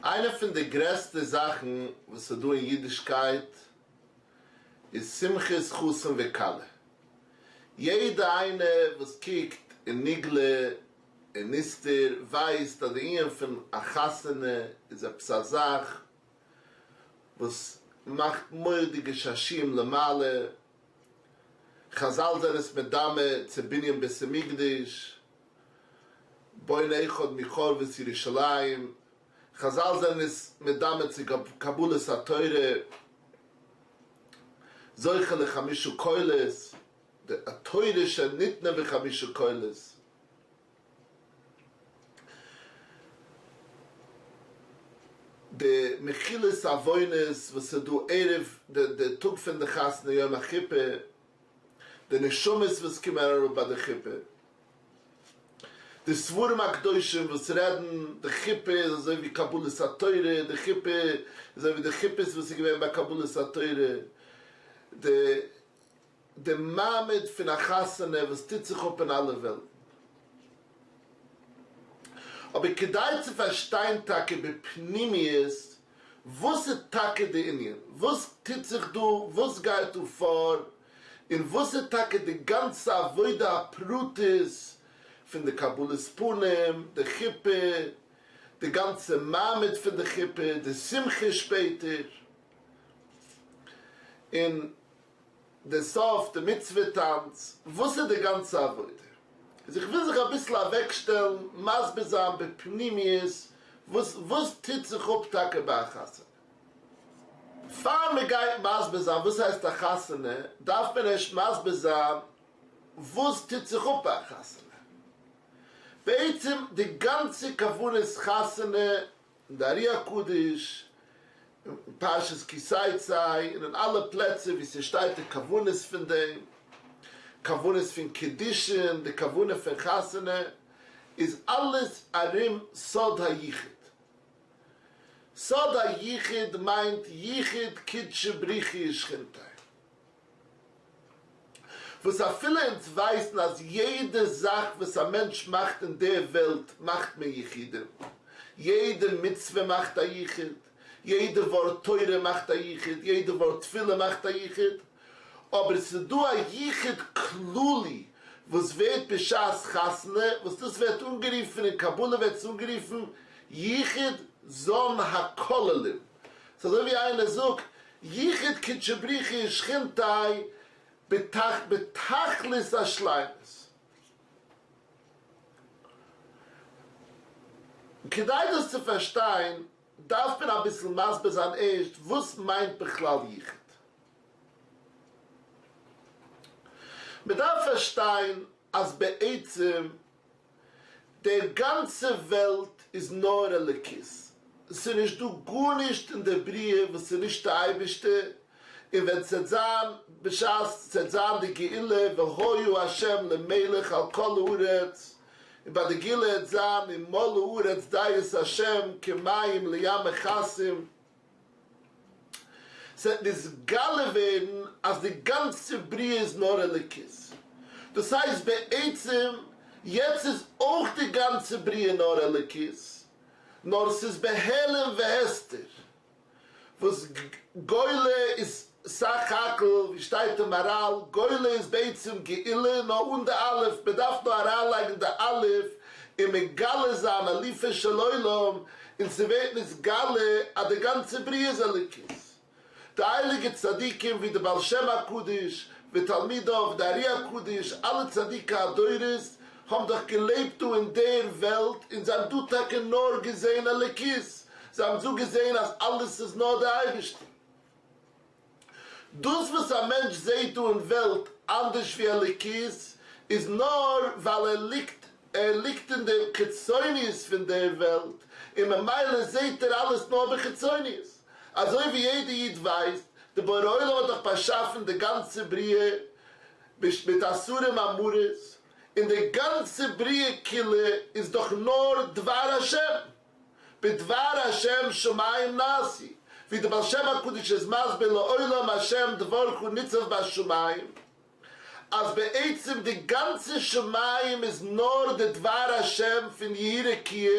איינע פון די גרעסטע זאכן וואס איז דא אין אידישקייט איז שמחת חתן וכלה. יעדע איינער וואס קוקט אין נגלה און נסתר ווייסט אז די ענין פון א חתונה איז עפעס א זאך וואס מאכט מורא'דיגע שעשועים למעלה, חזל זענען עס מדמה צו בנין בית המקדש, בונה אחד מחורבות ירושלים, חזל זענען עס מדמה צו קבלת התורה, זוכה לחמישה קולות, די תורה שניתנה בחמישה קולות. די מחילת עוונות וואס איז דא ערב די טאג פון די חתונה יום החופה, די נשמות וואס קומען אראפ ביי די חופה, די ספרים הקדושים וואס רעדן, די חופה איז אזוי ווי קבלת התורה, די חופה איז אזוי ווי די חופות וואס איז געווען ביי קבלת התורה, די די מעמד פון א חתונה וואס טוט זיך אפ אין אלע וועלטן. אבער כדי צו פארשטיין טאקע בפנימיות וואס איז טאקע די ענין, וואס טוט זיך דא, וואס גייט דא פאר, און וואס איז טאקע די גאנצע עבודה הפרטית פון די קבלת פנים, די חופה, די גאנצע מעמד פון די חופה, די שמחה שפעטער, און די סוף, די מצוה טאנץ, וואס איז די גאנצע עבודה? איז איך וויל זיך אביסל אוועקשטעלן מסביר זיין בפנימיות וואס וואס טוט זיך אפ טאקע ביי א חתונה. פאר מען גייט מסביר זיין וואס הייסט א חתונה, דארף מען ערשט מסביר זיין וואס טוט זיך אפ ביי א חתונה. בעצם די גאנצע כוונת חתונה אין די ארי הקדוש, אין פרשת כי תצא, און אין אלע פלעצער וואו ס'שטייט די כוונות פון דעם, כוונות פון קידושין, די כוונה פון חתונה, איז אלעס ארום סוד היחוד. סוד היחוד מיינט יחוד קודשא בריך הוא ושכינתיה. וואס אפילו אונז ווייסן אז יעדע זאך וואס א מענטש מאכט אין די וועלט מאכט מען יחודים, יעדע מצוה מאכט א יחוד, יעדע ווארט תורה מאכט א יחוד, יעדע ווארט תפילה מאכט א יחוד, אבער ס'איז דא א יחוד כללי וואס ווערט בשעת חתונה, וואס דאס ווערט אנגערופן אין קבלה ווערט עס אנגערופן יחוד זן הכוללים, ס'איז אזוי ווי איינער זאגט יחוד קודשא בריך הוא ושכינתיה בתכלית השלימות. כדי דאס צו פארשטיין דארף מען אביסל מסביר זיין ערשט וואס מיינט בכלל יחוד. מען דארף פארשטיין אז בעצם דער גאנצע וועלט איז נאר אלוקות, ס'איז נישט דא גארנישט אין דער בריאה וואס איז נישט די אייבערשטער, און ווען ס'עט זיין בשעת ס'עט זיין די גאולה והיה ה' למלך על כל הארץ, און ביי די גאולה עט זיין ומלאה הארץ דעה את ה' כמים לים מכסים, ס'וועט נתגלה ווערן אז די גאנצע בריאה איז נאר אלוקות. דאס הייסט בעצם יעצט איז אויך די גאנצע בריאה נאר אלוקות, נאר ס'איז בהעלם והסתר. וואס גאולה איז סך הכל, ווי שטייט אין מהרל, גאולה איז בעצם גאולה נאר אן די אלף, מען דארף נאר אריינלייגן די אלף און מגלה זיין אלופו של עולם, און ס'ווערט נתגלה אז די גאנצע בריאה איז אלוקות. די הייליגע צדיקים ווי די בעל שם הקדוש ותלמידיו, די ארי הקדוש, אלע צדיקי הדורות האבן דאך געלעבט דא אין דער וועלט און זיי האבן דא טאקע נאר געזען אלוקות, זיי האבן דא געזען אז אלעס איז נאר די אייבערשטער. דאס וואס א מענטש זעט דא אין וועלט אנדערש ווי אלוקות איז נאר ווייל ער ליגט ער ליגט אין די חיצוניות פון דער וועלט און ממילא זעט ער אלעס נאר בחיצוניות. אזוי ווי יעדער איד ווייסט, די בורא עולם האט דאך באשאפן די גאנצע בריאה מיט עשרה מאמרות, און די גאנצע בריאה כולה איז דאך נאר דבר השם. בדבר השם שמים נעשו, ווי דער בעל שם הקדוש איז מסביר לעולם השם דברך ניצב בשמים, אז בעצם די גאנצע שמים איז נאר די דבר השם פון יהי רקיע.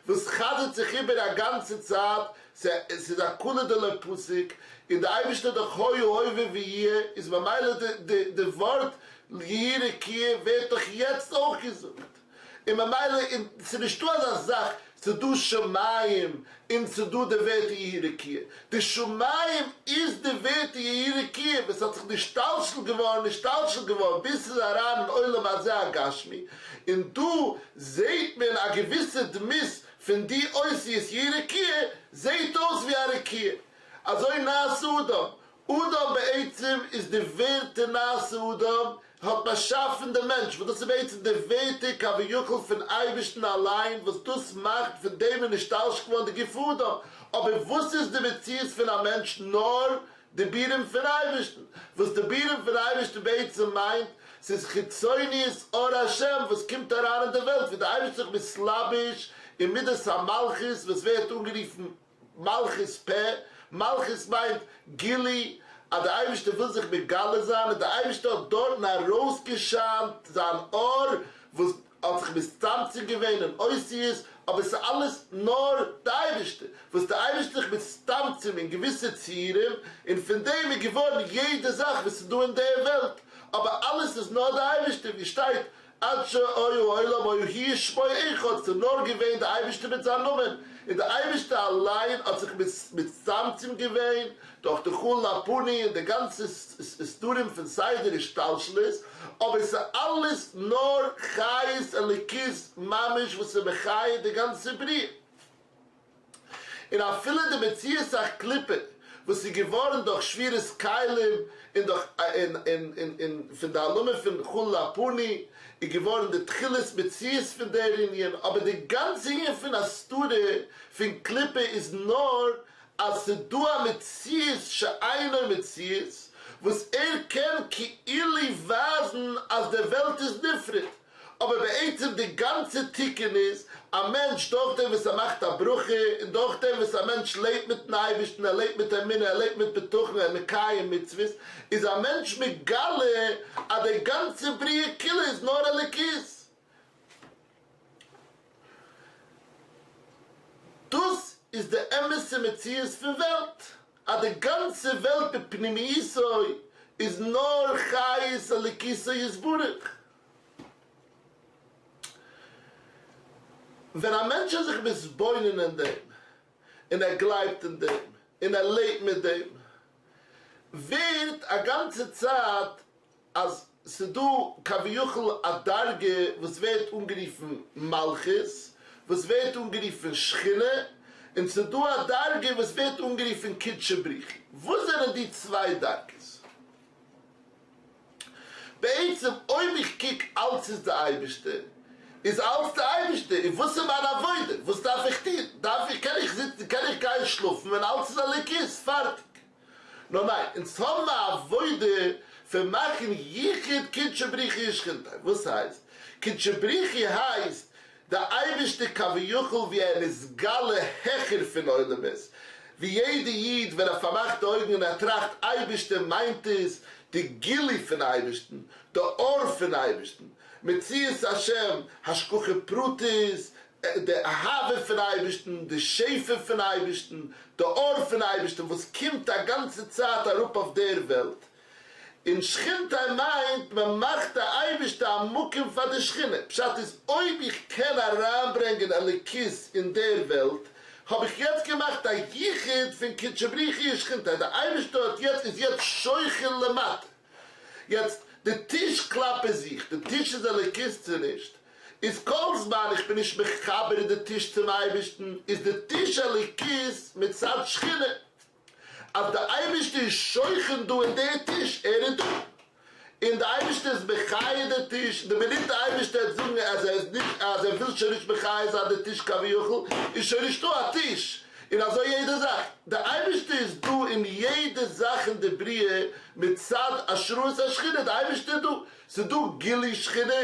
וואס חזר'ט זיך איבער א גאנצע צייט, ס'איז א קלא דלא פסיק, און די אייבערשטער דאך היה הווה ויהיה, איז ממילא די ווארט יהי רקיע ווערט דאך יעצט אויך געזאגט. און ממילא און ס'איז נישטא אזא זאך ס'איז דא שמים און ס'איז דא די ווערטער יהי רקיע, די שמים איז די ווערטער יהי רקיע וואס האט זיך נשתלשל געווארן נשתלשל געווארן ביז ס'איז אריין אין עולם הזה הגשמי, און דא זעהט מען א געוויסע דמות פון די אותיות יהי רקיע זעהט אויס ווי א רקיע, אזוי נעשה אדם, אדם בעצם איז די ווערטער נעשה אדם האט באשאפן די מענטש, וואס דאס איז בעצם די ווערטער כביכול פון אייבערשטן אליין, וואס דאס מאכט פון דעם איז נשתלשל געווארן די גוף האדם, אבער וואס איז די מציאות פון א מענטש נאר דיבורים פון אייבערשטן, וואס דיבורים פון אייבערשטן בעצם מיינט, ס'איז חיצוניות אור השם וואס קומט אריין אין די וועלט, ווי די אייבערשטער זיך מתלבש אין מידת המלכות וואס ווערט אנגערופן מלכות פה, מלכות מיינט גילוי, אז דער אייבערשטער וויל זיך מגלה זיין, און דער אייבערשטער האט דארטן ארויסגעשיינט זיין אור וואס האט זיך מצטמצם געווען אין אותיות, אבער ס'איז אלעס נאר דער אייבערשטער, וואס דער אייבערשטער זיך מצטמצם אין געוויסע ציורים, און פון דעם איז געווארן יעדע זאך וואס איז דא אין דער וועלט, אבער אלעס איז נאר דער אייבערשטער, ווי שטייט עד שהיה העולם היה הוא ושמו אחד, ס'איז נאר געווען די אייבערשטער מיט זיין נאמען, און די אייבערשטער אליין האט זיך מצמצם געווען דורך די חלל הפנוי און די גאנצע סדרים פון סדר השתלשלות, אבער ס'איז אלעס נאר חיות אלוקית ממש וואס איז מחיה די גאנצע בריאה. און אפילו די מציאות הקליפה וואס איז געווארן דורך שבירת כלים און דורך און פון די העלמה פון חלל הפנוי איז געווארן די תחילת מציאות פון דער ענין, אבער די גאנצע ענין פון הסתרה פון קליפה איז נאר אז ס'איז דא א מציאות שאינו מציאות וואס ער קען כאילו ווייזן אז די וועלט איז נפרד, אבער בעצם די גאנצע תיקון איז, א מענטש דורכדעם וואס ער מאכט א ברכה, און דורכדעם וואס א מענטש לעבט מיטן אייבערשטן, ער לעבט מיט אמונה, ער לעבט מיט בטחון, ער מקיים מצוות, איז א מענטש מגלה אז די גאנצע בריאה כולה איז נאר אלוקות. דאס איז די אמת'ע מציאות פון וועלט, אז די גאנצע וועלט בפנימיותו איז נאר חיות אלוקיתו יתברך. ווען א מענטש איז זיך מתבונן אין דעם, און ער גלייבט אין דעם, און ער לעבט מיט דעם, ווערט א גאנצע צייט אז ס'דא כביכול א דרגה וואס ווערט אנגערופן מלכות, וואס ווערט אנגערופן שכינה, און ס'דא א דרגה וואס ווערט אנגערופן קודשא בריך הוא. וואס זענען די צוויי דרגות? בעצם אויב איך קוק אלץ איז די אייבערשטער, איז אלץ די אייבערשטער, און וואס איז מיין עבודה, וואס דארף איך טון, דארף איך, קען איך זיצן, קען איך גיין שלאפן ווען אלץ איז אלוקות, פארטיג. נאר ניין, אונז האבן א עבודה פון מאכן יחוד קודשא בריך הוא ושכינתיה, וואס הייסט? קודשא בריך הוא הייסט די אייבערשטער כביכול ווי ער איז נתגלה העכער פון עולמות, ווי יעדע איד ווען ער פארמאכט די אויגן און ער טראכט אייבערשטער מיינט עס די גילוי פון אייבערשטן, די אור פון אייבערשטן, מציאות השם, השגחה פרטית, די אהבה פון אייבערשטן, די שפע פון אייבערשטן, די אור פון אייבערשטן וואס קומט א גאנצע צייט אראפ אויף דער וועלט, און שכינתיה מיינט מען מאכט די אייבערשטע א מקום פאר די שכינה, פשט איז אויב איך קען אריינברענגען אלוקות אין דער וועלט האב איך יעצט געמאכט א יחוד פון קודשא בריך הוא ושכינתיה, די אייבערשטער האט יעצט איז יעצט שוכן למטה, יעצט די טיש כלפי זיך, די טיש איז אלוקות צו נישט, איז כל זמן איך בין נישט מחבר די טיש צום אייבערשטן איז די טיש אלוקות מצד שכינה. אז די אייבערשטער איז שוכן דא אין די טיש, ער איז דא, און די אייבערשטער איז מחיה די טיש, די מינוט די אייבערשטער וועט זאגן אז ער איז נישט, אז ער וויל שוין נישט מחיה זיין די טיש כביכול, איז שוין נישטא א טיש, און אזוי יעדע זאך, די אייבערשטער איז דא אין יעדע זאך אין די בריאה מצד השראת השכינה, די אייבערשטער איז דא, ס'איז דא גילוי שכינה,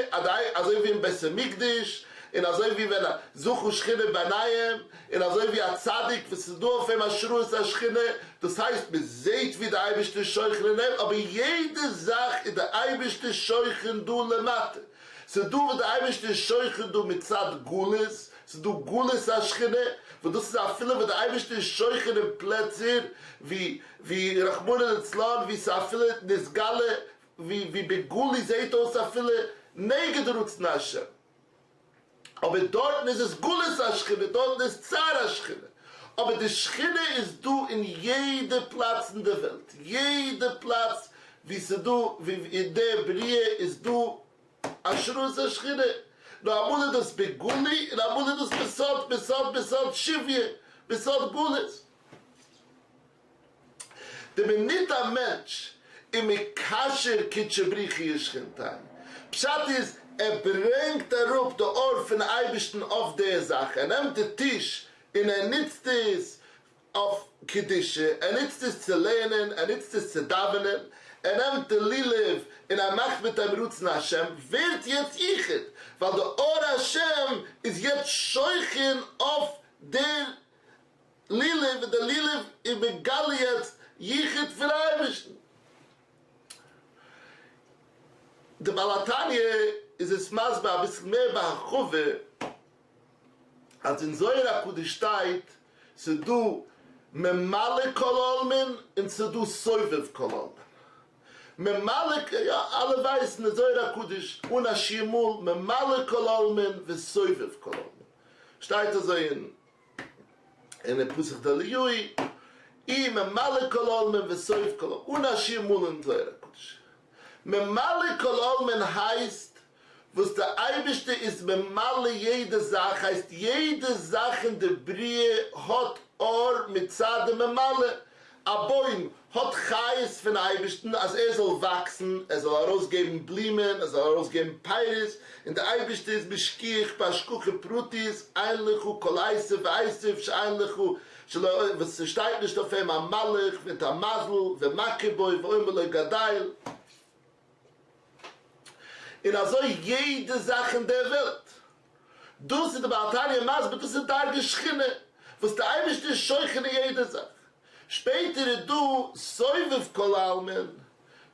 אזוי ווי אין בית המקדש, און אזוי ווי ווען זכו שכינה ביניהם, און אזוי ווי א צדיק וואס ס'איז דא אויף אים השראת השכינה, דאס הייסט מען זעהט ווי די אייבערשטער איז שוכן אין אים, אבער יעדע זאך איז די אייבערשטער שוכן דא למטה, ס'איז דא וואס די אייבערשטער איז שוכן דא מצד גלות, ס'איז דא גלות השכינה, וואס דאס איז אפילו ווען דער אייבערשטער איז שוכן אין פלעצער ווי ווי רחמנא לצלן ווי ס'איז אפילו נתגלה ווי ווי בגלוי זעהט אויס אפילו נגד רצון השם, אבער דארטן איז עס גלות השכינה, דארטן איז צער השכינה, אבער די שכינה איז דא אין יעדע פלאץ אין די וועלט, יעדע פלאץ ווי ס'איז דא ווי אין די בריאה איז דא השראת השכינה, נאר אמאל איז דאס בגלוי און אמאל איז דאס בסוד, בסוד, בסוד שביה, בסוד גלות. די מינוט א מענטש איז מקשר קודשא בריך הוא ושכינתיה, פשט איז ער ברענגט אראפ די אור פון אייבערשטן אויף די זאך, ער נעמט די טיש און ער נוצט עס אויף קדושה, ער נוצט עס צו לערנען, ער נוצט עס צו דאווענען, ער נעמט די לולב און ער מאכט מיט אים רצון השם, ווערט יעצט יחוד, ווייל די אור השם איז יעצט שוכן אויף דער לולב, און דער לולב איז מגלה יעצט יחוד פון אייבערשטן. די בעל התניא איז עס מסביר אביסל מער בהרחבה, אז אין זוהר הקדוש שטייט ס'איז דא ממלא כל עלמין און ס'איז דא סובב כל עלמין. ממלא, יא אלע ווייסן אין זוהר הקדוש אן א שיעור מאל ממלא כל עלמין וסובב כל עלמין. שטייט אזוי אין אין פתח דאליהו, אי ממלא כל עלמין וסובב כל עלמין, אן א שיעור מאל אין זוהר הקדוש. ממלא כל עלמין הייסט וואס די אייבערשטער איז ממלא יעדע זאך הייסט יעדע זאך אין די בריאה האט אור מצד די ממלא, א בוים האט חיות פון אייבערשטן אז ער זאל וואקסן ער זאל ארויס געבן בלומען ער זאל ארויס געבן פירות און די אייבערשטער איז משגיח בהשגחה פרטית אין לך כל עשב ועשב שאין לך שלא וואס ס'שטייט נישט אויף אים א מלאך מיט א מזל ומכה בו ואומר לו גדל. און אזוי יעדע זאך אין דער וועלט. דאס איז די בעל התניא מסביר, דאס איז דרגה שכינה, וואס די אייבערשטער איז שוכן אין יעדע זאך. שפעטער איז דא סובב כל עלמין,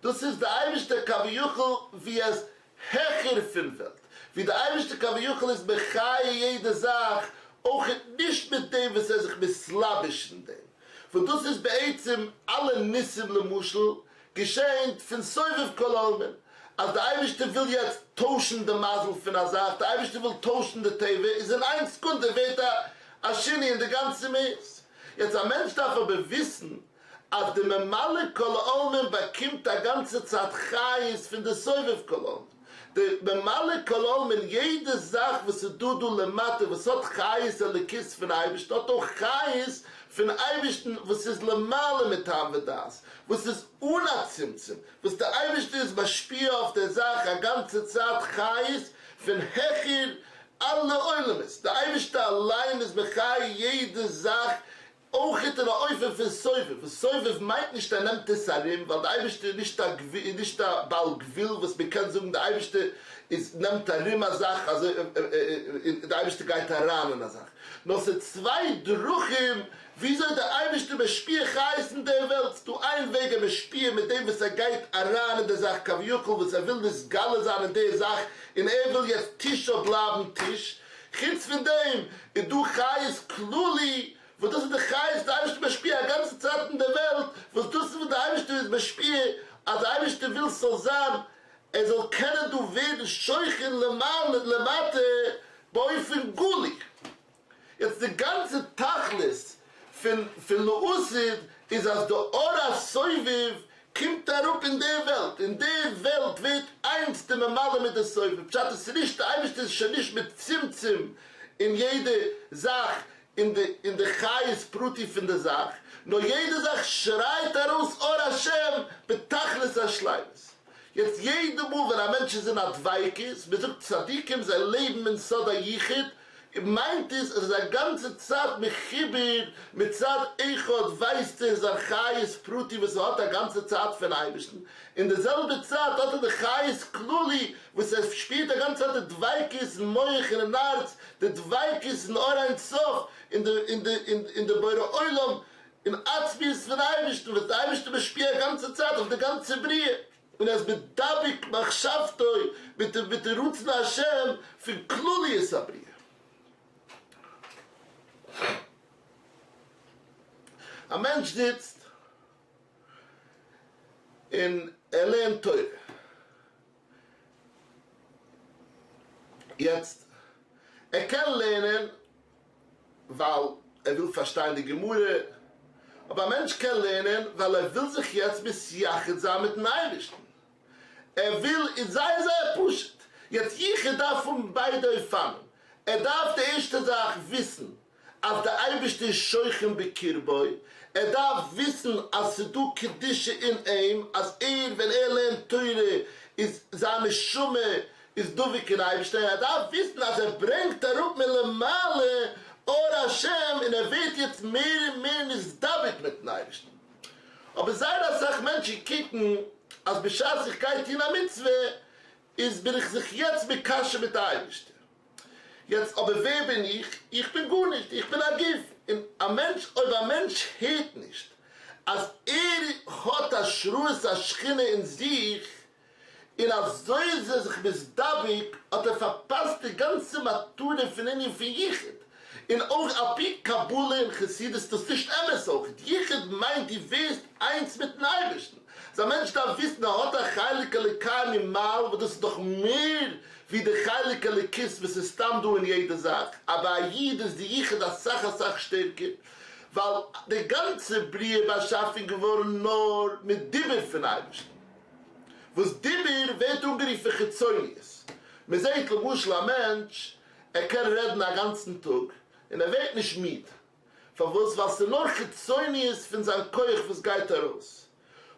דאס איז די אייבערשטער כביכול ווי עס העכער פון וועלט, ווי די אייבערשטער כביכול איז מחיה יעדע זאך, אויך נישט מיט דעם וואס ער איז זיך מתלבש אין דעם, וואס דאס איז בעצם אלע ניסים למשל, געשענט פון סובב כל עלמין, אז די אייבערשטער וויל יעצט טוישן די מזל פון א זאך, די אייבערשטער וויל טוישן די טבע, איז אין איין סעקונדע ווערט א א שינוי אין די גאנצע מהות. יעצט א מענטש דארף אבער וויסן אז די ממלא כל עלמין באקומט א גאנצע צייט חיות פון די סובב כל עלמין, די ממלא כל עלמין, יעדע זאך וואס איז דא דא למטה וואס האט חיות אלוקית פון אייבערשטן האט אויך חיות פון אייבערשטן וואס איז למעלה מטעם ודעת, וואס איז אן א צמצום, וואס די אייבערשטער איז משפיע אויף דער זאך א גאנצע צייט חיות פון העכער אלע עולמות, די אייבערשטער אליין איז מחיה יעדע זאך אויכעט אין א אופן פון סובב, וואס סובב מיינט נישט ער נעמט עס ארום, ווייל די אייבערשטער איז נישט א איז נישט א בעל גבול וואס מען קען זאגן די אייבערשטער איז נעמט ארום א זאך אזוי און די אייבערשטער גייט אריין אין א זאך, נאר ס'איז צוויי דרכים וויאזוי די אייבערשטער משפיע חיות אין דער וועלט, ס'דא איין וועג ער משפיע מיט דעם וואס ער גייט אריין אין די זאך כביכול וואס ער וויל נתגלה זיין אין די זאך און ער וויל יעצט טיש זאל בלייבן טיש, חוץ פון דעם איז דא חיות כללי וואס דאס איז די חיות די אייבערשטער משפיע א גאנצע צייט אין דער וועלט, וואס דאס איז וואס די אייבערשטער איז משפיע אז די אייבערשטער וויל ס'זאל זיין ער זאל קענען דא ווערן שוכן למעלה למטה באופן גלוי. יעצט די גאנצע תכלית פון פון לעתיד איז אז די אור הסובב קומט אראפ אין די וועלט, אין די וועלט ווערט איינס די ממלא מיט די סובב, פשט איז ס'נישט די אייבערשטער איז שוין נישט מצומצם אין יעדע זאך אין די אין די חיות פרטי פון די זאך, נאר יעדע זאך שרייט ארויס אור השם בתכלית השלימות. יעצט יעדע מאל ווען א מענטש איז אין א דביקות, מען זאגט צדיקים זיי לעבן אין סוד היחוד, מיינט עס אז ער איז א גאנצע צייט מחובר מצד אחד ווייסט ער זיין חיות פרטי וואס ער האט א גאנצע צייט פון אייבערשטן, אין די זעלבע צייט האט ער די חיות כללי וואס ער שפירט א גאנצע צייט די דביקות אין מח און אין הארץ, די דביקות אין אור אין סוף, אין די אין די אין די בורא עולם, אין עצמיות פון אייבערשטן וואס די אייבערשטער משפיע א גאנצע צייט אויף די גאנצע בריאה. און ער איז מדבק מחשבתו מיט די מיט די רצון השם פון כלליות הבריאה. א מענטש זיצט און ער לערנט תורה. יעצט, ער קען לערנען ווייל ער וויל פארשטיין די גמרא, אבער א מענטש קען לערנען ווייל ער וויל זיך יעצט מתייחד זיין מיטן אייבערשטן, ער וויל, איז זייער זייער פשוט, יעצט יחוד דארף האבן ביידע אופנים, ער דארף די ערשטע זאך וויסן אז די אייבערשטער איז שוכן בקרבו, ער דארף וויסן אז ס'איז דא קדושה אין אים, אז ער ווען ער לערנט תורה איז זיין נשמה איז דבוק אין אייבערשטער, ער דארף וויסן אז ער ברענגט אראפ מלמעלה אור השם און ער ווערט יעצט מער און מער נתדבק מיטן אייבערשטן. אבער זייער אסאך מענטשן קוקן אז בשעת איך גיי טון א מצוה איז בין איך זיך יעצט מקשר מיט די אייבערשטער, יעצט אבער ווער בין איך? איך בין גארנישט, איך בין א גוף, און א מענטש, אויב א מענטש הערט נישט אז ער האט השראת השכינה אין זיך, און אזוי איז ער זיך מתדבק, האט ער פארפאסט די גאנצע מטרה פון ענין פון יחוד, און אויך על פי קבלה און חסידות איז דאס נישט אמת אויך, יחוד מיינט דו ווערסט איינס מיטן אייבערשטן, אז א מענטש דארף וויסן ער האט א חלק אלוקי ממעל וואס דאס איז דאך מער ווי די חלק אלוקית וואס איז סתם דא אין יעדע זאך, אבער א איד איז די יחוד אסאך אסאך שטערקער, ווייל די גאנצע בריאה באשאפן געווארן נאר מיט דיבור פון אייבערשטן, וואס דיבור ווערט אנגערופן חיצוניות, מען זעט למשל א מענטש ער קען רעדן א גאנצן טאג און ער ווערט נישט מיד, פארוואס? ווייל ס'איז נאר חיצוניות פון זיין כח וואס גייט ארויס,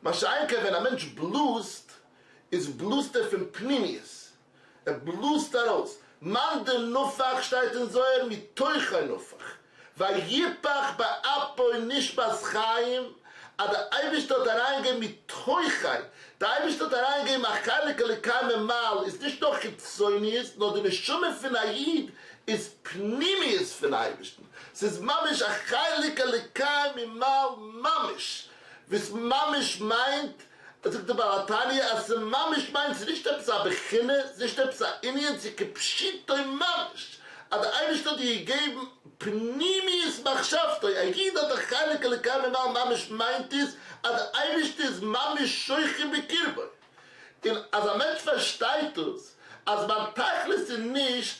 מה שאין כן ווען א מענטש בלאזט, איז בלאזט ער פון פנימיות, ער בלאזט ארויס, מאן דנפח שטייט אין זוהר מתוכו נפח, ויפח באפו נשמת חיים, אז דער אייבערשטער האט אריינגעגעבן מתוכו, דער אייבערשטער האט אריינגעגעבן א חלק אלוקי ממעל, איז נישט נאר חיצוניות, נאר די נשמה פון א איד איז פנימיות פון אייבערשטן, ס'איז ממש א חלק אלוקי ממעל ממש, וואס ממש מיינט, זאגט דער בעל התניא אז ס'ממש מיינט ס'איז נישט עפעס א בחינה, ס'איז נישט עפעס א ענין, ס'איז כפשוטו ממש, אז דער אייבערשטער האט דיר געגעבן פנימיות מחשבתו, א איד האט א חלק אלוקי ממעל ממש מיינט עס אז דער אייבערשטער איזמ ממש שוכן בקרבו, און אז א מענטש פארשטייט דאס אז מיין תכלית איז נישט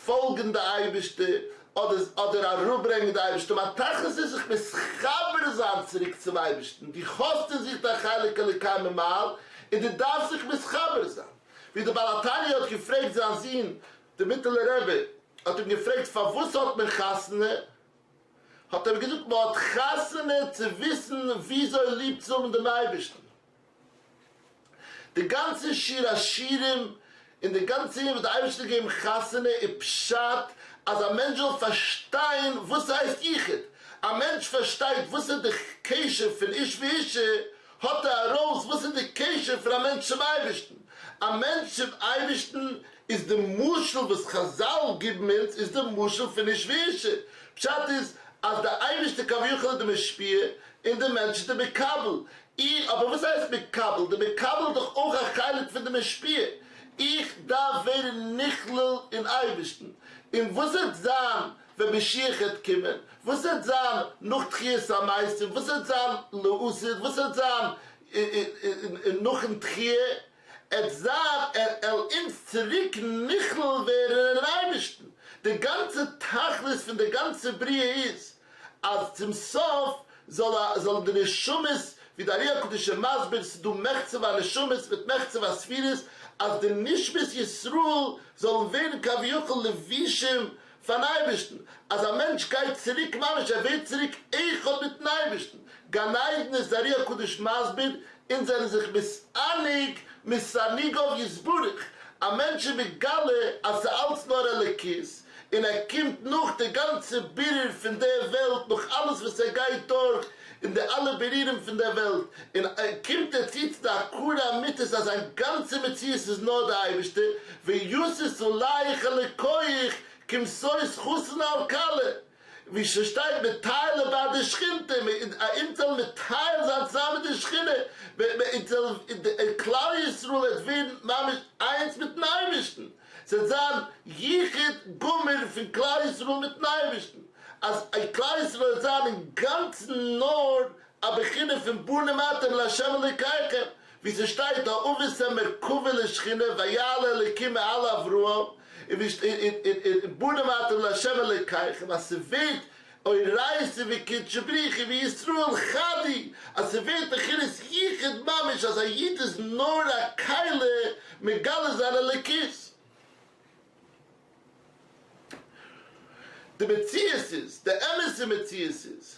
פאלגן די אייבערשטער אדער אדער אראפברענגען די אייבערשטער, מיין תכלית איז זיך מתחבר זיין צוריק צום אייבערשטן, דו האסט אין זיך דיין חלק אלוקי ממעל און דו דארפסט זיך מתחבר זיין, ווי דער בעל התניא האט געפרעגט זיין זון דער מיטעלער רבי האט אים געפרעגט פארוואס האט מען חתונה, האט ער אים געזאגט מען האט חתונה צו וויסן וויאזוי ליב צו האבן דעם אייבערשטן. די גאנצע שיר השירים און די גאנצע ענין וואס די אייבערשטער האט געגעבן חתונה איז פשט אז א מענטש זאל פארשטיין וואס הייסט יחוד, א מענטש פארשטייט וואס איז די קשר פון איש ואישה האט ער ארויס וואס איז די קשר פון א מענטש צום אייבערשטן, א מענטש צום אייבערשטן איז די משל וואס חזל גיבן אונז איז די משל פון איש ואישה, פשט איז אז די אייבערשטער כביכול איז די משפיע און די מענטש איז די מקבל, אי, אבער וואס הייסט מקבל? די מקבל איז דאך אויך א חלק פון די משפיע. איך דארף ווערן נכלל אין אייבערשטן. און וואס וועט זיין ווען משיח העט קומען? וואס וועט זיין נאך תחיית המתים? וואס וועט זיין לעתיד? וואס וועט זיין נאכן תחייה? עט זיין על אונז צוריק נכלל ווערן אין אייבערשטן. די גאנצע תכלית פון די גאנצע בריאה איז אז צום סוף זאל זאלן די נשמות, ווי די ארי הקדוש איז מסביר, ס'איז דא מחצה והנשמות מיט מחצה והספירות, אז די נשמות ישראל זאלן ווערן כביכול לבושים פארן אייבערשטן, אז א מענטש גייט צוריק ממש, ער ווערט צוריק אחד מיטן אייבערשטן, גן עדן איז די ארי הקדוש מסביר, אונז זענען זיך מתענג מתענוגיו יתברך, א מענטש איז מגלה אז ס'איז אלץ נאר אלוקות, און ער קומט נאך די גאנצע בירור פון די וועלט, נאך אלעס וואס ער גייט דורך אין די אלע בירורים פון די וועלט, און קומט ער צו צו די הכרה אמיתית אז זיין גאנצע מציאות איז נאר די אייבערשטער, וישית עליך אלוקיך כמשוש חתן על כלה, ווי ס'שטייט מטייל לבד די שכינתא, אונז זאלן מטייל זיין צוזאמען מיט די שכינה, כלל ישראל וועט ווערן ממש איינס מיטן אייבערשטן. ס'וועט זיין יחוד גמור פון כלל ישראל מיטן אייבערשטן. אז כלל ישראל וועט זיין אינגאנצן נאר א בחינה פון בנים אתם לה' אלוקיכם, ווי ס'שטייט האבות הם מרכבה לשכינה ויעל האלוקים מעל אברהם, און בנים אתם לה' אלוקיכם, אז ס'ווערט אורייתא וקודשא בריך הוא וישראל חד הוא, אז ס'ווערט בחינת יחוד ממש אז א איד איז נאר א כלי מגלה זיין אלוקות. די מציאות איז, די אמת'ע מציאות איז,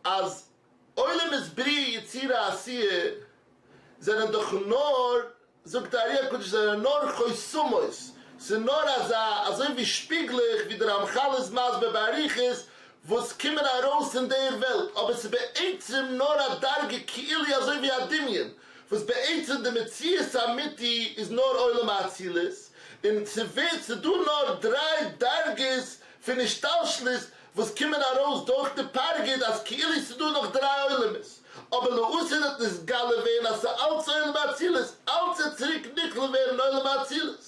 אז עולמות בריאה יצירה עשייה זענען דאך נאר, זאגט די ארי הקדוש, זענען נאר חותמות, ס'איז נאר אזא, אזוי ווי שפיגלעך, ווי די רמחל איז מסביר באריכות, וואס קומען ארויס אין דער וועלט, אבער ס'איז בעצם נאר א דרגה כאילו אזוי ווי א דמיון, וואס בעצם די מציאות האמיתי איז נאר עולם האצילות, און ס'ווערט ס'דא נאר דריי דרגות פון השתלשלות וואס קומען ארויס דורך די פרגוד אז כאילו ס'דא נאך דריי עולמות, אבער לעתיד וועט נתגלה ווערן אז ס'אלץ עולם האצילות, אלץ וועט צוריק נכלל ווערן אין עולם האצילות.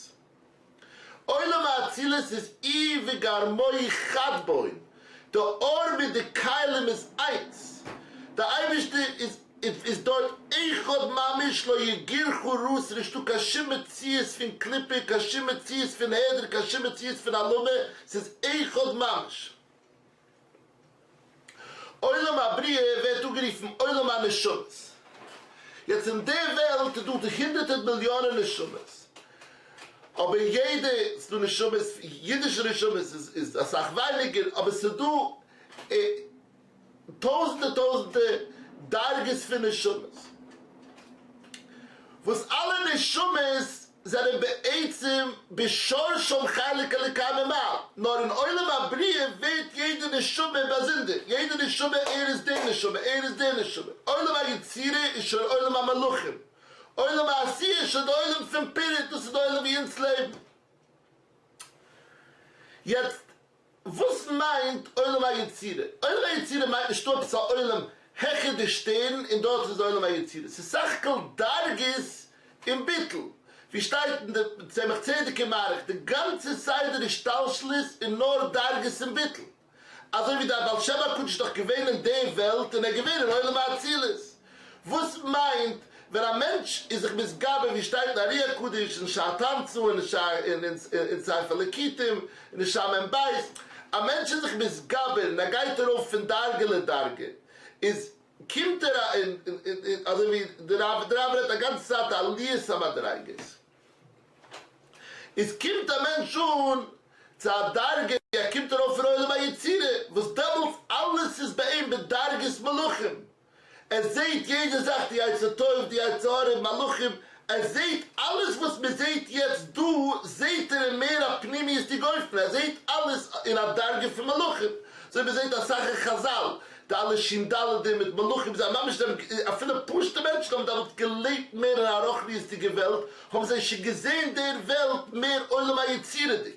עולם האצילות איז איהו וגרמוהי חד בהון, די אור מיט די כלים איז איינס, די אייבערשטער איז איז דארט אחד ממש לא יגורך רע, ס'איז נישטא קיין שום מציאות פון קליפה, קיין שום מציאות פון העדר, קיין שום מציאות פון העלמה, ס'איז אחד ממש. עולם הבריאה ווערט אנגערופן עולם הנשמות. יעצט אין די וועלט איז דא הונדערטער מיליאנען נשמות, אבער יעדע, ס'איז דא נשמות, אידישע נשמות איז אסאך ווייניגער, אבער ס'איז דא טויזענטער טויזענטער דרגות פון נשמות, וואס אלע נשמות זענען בעצם בשורשם חלק אלוקי ממעל, נאר אין עולם הבריאה ווערט יעדע נשמה באזונדער, יעדע נשמה ער איז די נשמה, ער איז די נשמה, עולם היצירה איז שוין עולם המלאכים, עולם העשייה איז שוין די עולם פון פירוד, דאס איז די עולם ווי אונז לעבן. יעצט וואס מיינט עולם היצירה? עולם היצירה מיינט נישטא עפעס א עולם העכער די שטערן און דארט איז די עולם היצירה, ס'איז סך הכל דרגות אין ביטול, ווי שטייט אין די צמח צדק אין מאריך, די גאנצע סדר השתלשלות איז נאר דרגות אין ביטול, אזוי ווי דער בעל שם הקדוש איז דאך געווען אין די וועלט און ער איז געווען אין עולם האצילות, וואס מיינט ווען א מענטש איז זיך מתגבר ווי שטייט אין ארי הקדוש אין שער תמצא און אין ספר ליקוטים און אין שער מ ב, א מענטש איז זיך מתגבר און ער גייט ארויף פון דרגה לדרגה איז קומט ער אזוי ווי די רב רעדט א גאנצע צייט עליית המדריגות. איז קומט א מענטש אן צו א דרגה ווי ער קומט ארויף פון עולם היצירה, וואס דעמאלטס אלעס איז ביי אים בדרגת מלאכים, ער זעהט יעדע זאך די יצר טוב די יצר הרע מלאכים, ער זעהט אלעס וואס מען זעהט יעצט דא זעהט ער אין מער א פנימיות'דיג אופן, ער זעהט אלעס אין א דרגה פון מלאכים, אזוי ווי מען זעהט אסאך אין חזל, די אלע שין דלת'ן מיט מלאכים זיי ממש זיי האבן אפילו פשוטע מענטשן האבן דעמאלט געלעבט מער אין א רוחניות'דיגע וועלט, האבן זיי שוין געזען דער וועלט מער עולם היצירה'דיג.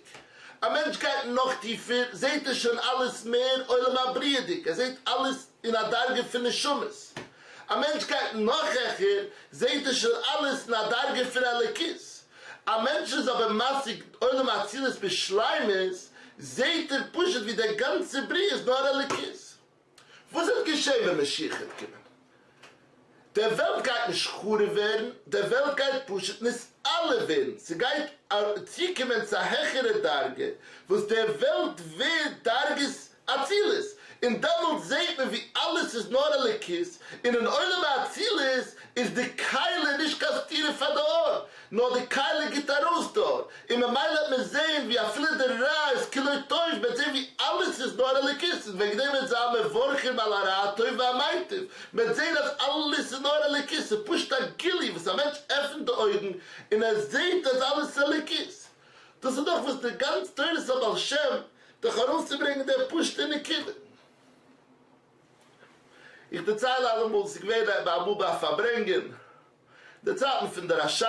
א מענטש גייט נאך טיפער, זעט ער שוין אלעס מער עולם הבריאה'דיג, ער זעט אלעס אין א דרגה פון נשמות. א מענטש גייט נאך העכער, זעט ער שוין אלעס אין א דרגה פון אלוקות. א מענטש איז אבער משיג עולם האצילות בשלימות, זעט ער פשוט ווי דער גאנצער בריאה איז נאר אלוקות. וואס וועט געשען ווען משיח וועט קומען? דער וועלט גייט נישט חרוב ווערן, דער וועלט גייט פשוט נתעלה ווערן, ס'גייט צוקומען צו א העכערע דרגה וואס דער וועלט ווערט דרגת אצילות, און דעמאלטס זעט מען ווי אלעס איז נאר אלוקות, און אין עולם האצילות איז די כלי נישט קיין סתירה פאר די אור, נאר די כלי גיט ארויס די אור, און ממילא וועט מען זעהן ווי אפילו די רע איז כולו טוב, מען וועט זעהן ווי אלעס איז נאר אלוקות, און וועגן דעם וועט זיין מברכים על הרע הטוב והמיטיב, מען וועט זעהן אז אלעס איז נאר אלוקות, ס'איז פשוט א גילוי וואס א מענטש עפנט די אויגן און ער זעהט אז אלעס איז אלוקות. דאס איז דאך וואס די גאנץ תורת הבעל שם דאך ארויסצוברענגען דער פשוט'ער נקודה. איך דערצייל אלעמאל, ס'איז געווען אמאל ביי א פארברענגען, די צייטן פון די רשב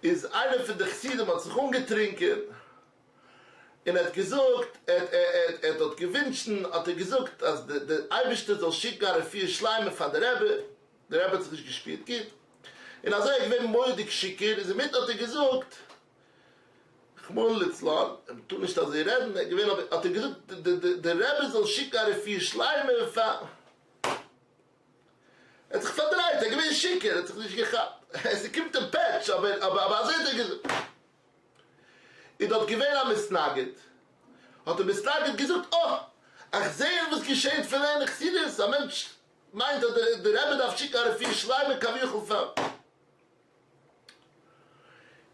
איז איינער פון די חסידים האט זיך אנגעטרינקען און ער האט געזאגט ער האט האט געווינטשן האט ער געזאגט אז די אייבערשטער זאל שיקן א רפואה שלימה פאר די רבי, די רבי האט זיך נישט געשפירט גוט און אזוי ער איז געווען מורא'דיג שיכור איז אינמיטן האט ער געזאגט. רחמנא ליצלן, מען טאר נישט אזוי רעדן, ער איז געווען אבער האט ער געזאגט די רבי זאל שיקן א רפואה שלימה פאר. ער האט זיך פארדרייט, ער איז געווען שיכור, ער האט זיך נישט געכאפט, עס קומט אים פעטש, אבער אבער אזוי האט ער געזאגט. איז דארט געווען א מתנגד, האט דער מתנגד געזאגט, אה, איך זעה וואס געשעהט פון לערנען חסידות, א מענטש מיינט אז די רבי דארף שיקן א רפואה שלימה כביכול פאר.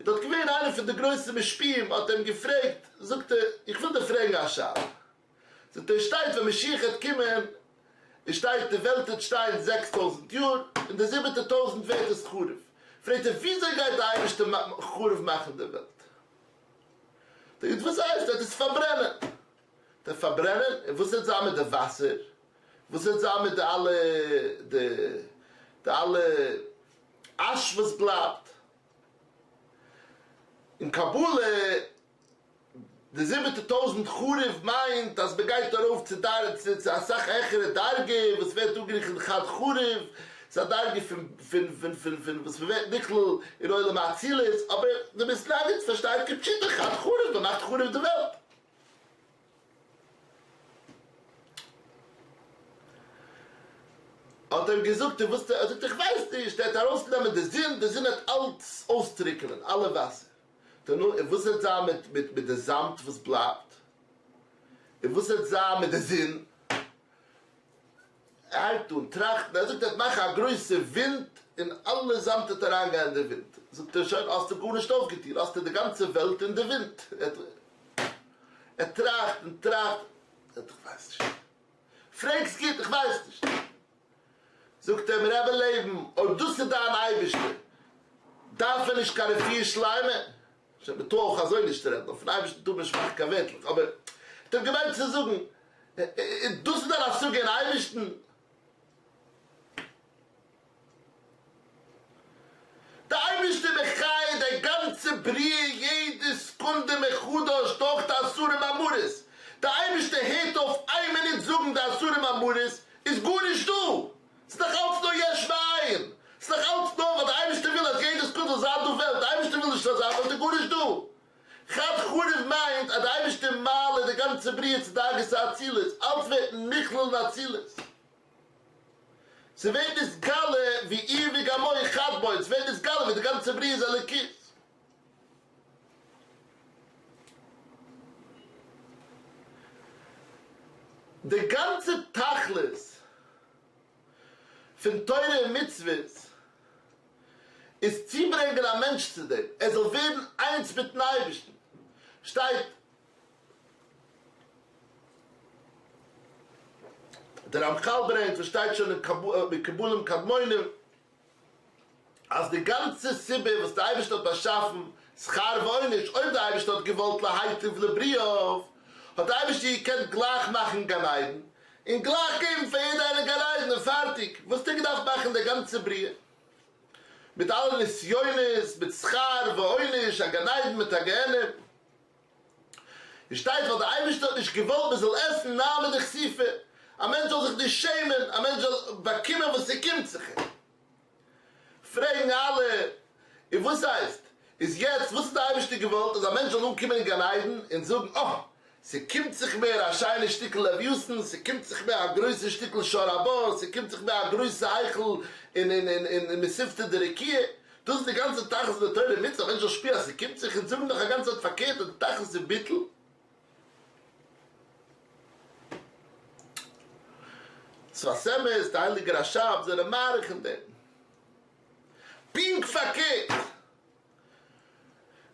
איז דארט געווען איינער פון די גרויסע משפיעים האט אים געפרעגט, זאגט ער, איך וויל דיר פרעגן א שאלה, זאגט ער, שטייט ווען משיח העט קומען, עס שטייט די וועלט העט שטיין 6000 יאר, און די זיבעטע טויזנט ווערט עס חרוב, פרעגט ער וויאזוי גייט די אייבערשטער חרוב מאכן די וועלט? זאגט ער, וואס הייסט ער העט עס פארברענען? דער פארברענען? און וואס העט זיין מיט די וואסער? וואס העט זיין מיט די אלע די די אלע אש וואס בלייבט? אין קבלה די זיבעטע טויזנט חרוב מיינט אז מען גייט ארויף צו צו אסאך העכערע דרגה וואס ווערט אנגערופן חד חרוב, ס'איז א דרגה פון פון פון פון פון וואס מען ווערט נכלל אין עולם האצילות, אבער די מתנגד פארשטייט כפשוטו חד חרוב, מען מאכט חרוב די וועלט. האט ער אים געזאגט, און וואס? ער זאגט, איך ווייס נישט, ער האט ארויסגענומען די זון, די זון האט אלץ אויסטריקענען, אלע וואסער. נו, און וואס וועט זיין מיט מיט מיט די זאמד וואס בלייבט? און וואס וועט זיין מיט די זון? ער הייבט אן טראכטן, ער זאגט ער וועט מאכן א גרויסע ווינט און אלע זאמד וועט אריינגיין אין די ווינט. זאגט ער, שוין, האסטו גארנישט אויפגעטון, האסטו די גאנצע וועלט אין די ווינט. ער טראכט און טראכט, ער זאגט, איך ווייס נישט. פרעגסט גוט, איך ווייס נישט. זאגט אים רבי לעבן, אויב דאס איז דיין אייבערשטער, דארף ער נישט קיין רפואה שלימה. שוין, מען טאר אויך אזוי נישט רעדן, אויפן אייבערשטן טאר מען נישט מאכן קיין ווערטלעך, אבער ער האט אים געמיינט צו זאגן, דאס איז דיין השגה אין אייבערשטן? די אייבערשטער מחיה די גאנצע בריאה יעדע סעקונדע מחדש דורך די עשרה מאמרות, די אייבערשטער הערט אויף איין מינוט זאגן די עשרה מאמרות איז גארנישט דא, ס'איז נאך אלץ נאר יש מאין, ס'איז נאך אלץ נאר ווייל די אייבערשטער וויל אז יעדע סעקונדע זאל זיין דא וועלט, די אייבערשטער וויל נישט ס'זאל זיין וועלט איז גארנישט דא. חד חרוב מיינט אז די אייבערשטער מעלה די גאנצע בריאה צו דרגת האצילות, אלץ ווערט נכלל אין אצילות. ס'ווערט נתגלה ווי איר וגמור חד בו, ס'ווערט נתגלה ווי די גאנצע בריאה איז אלוקית. די גאנצע תכלית פון תורה און מצוות איז צוברענגען א מענטש צו דעם, ער זאל ווערן איינס מיטן אייבערשטן, שטייט דער רמחל ברענגט וואס שטייט שוין אין מקובלים קדמונים אז די גאנצע סיבה וואס די אייבערשטער האט באשאפן שכר ועונש, אויב די אייבערשטער האט געוואלט להיטיב לברואיו האט די אייבערשטער געקענט גלייך מאכן גן עדן און גלייך געבן פאר יעדע איינער גן עדן און פארטיג, וואס האט ער געדארפט מאכן די גאנצע בריאה מיט אלע נסיונות מיט שכר ועונש א גן עדן מיט א גיהנום? עס שטייט ווייל דער אייבערשטער האט נישט געוואלט מען זאל עסן נהמא דכסיפא, א מענטש זאל זיך נישט שעמען, א מענטש זאל באקומען וואס ס'קומט זיך אים. פרעגן אלע, און וואס הייסט? איז יעצט וואס האט דער אייבערשטער געוואלט? אז א מענטש זאל אנקומען אין גן עדן און זאגן, אה, ס'קומט זיך מיר א שיינע שטיקל לוויתן, ס'קומט זיך מיר א גרויסע שטיקל שור הבר, ס'קומט זיך מיר א גרויסע היכל אין אין מתיבתא דרקיעא, דאס איז די גאנצע תכלית פון די תורה ומצוה, א מענטש זאל שפירן אז ס'קומט זיך, אונז זאגן דאך א גאנצע צייט פארקערט אז די תכלית איז ביטול. שפת אמת, די הייליגע רשב זענען מאריך אין דעם. פונקט פארקערט,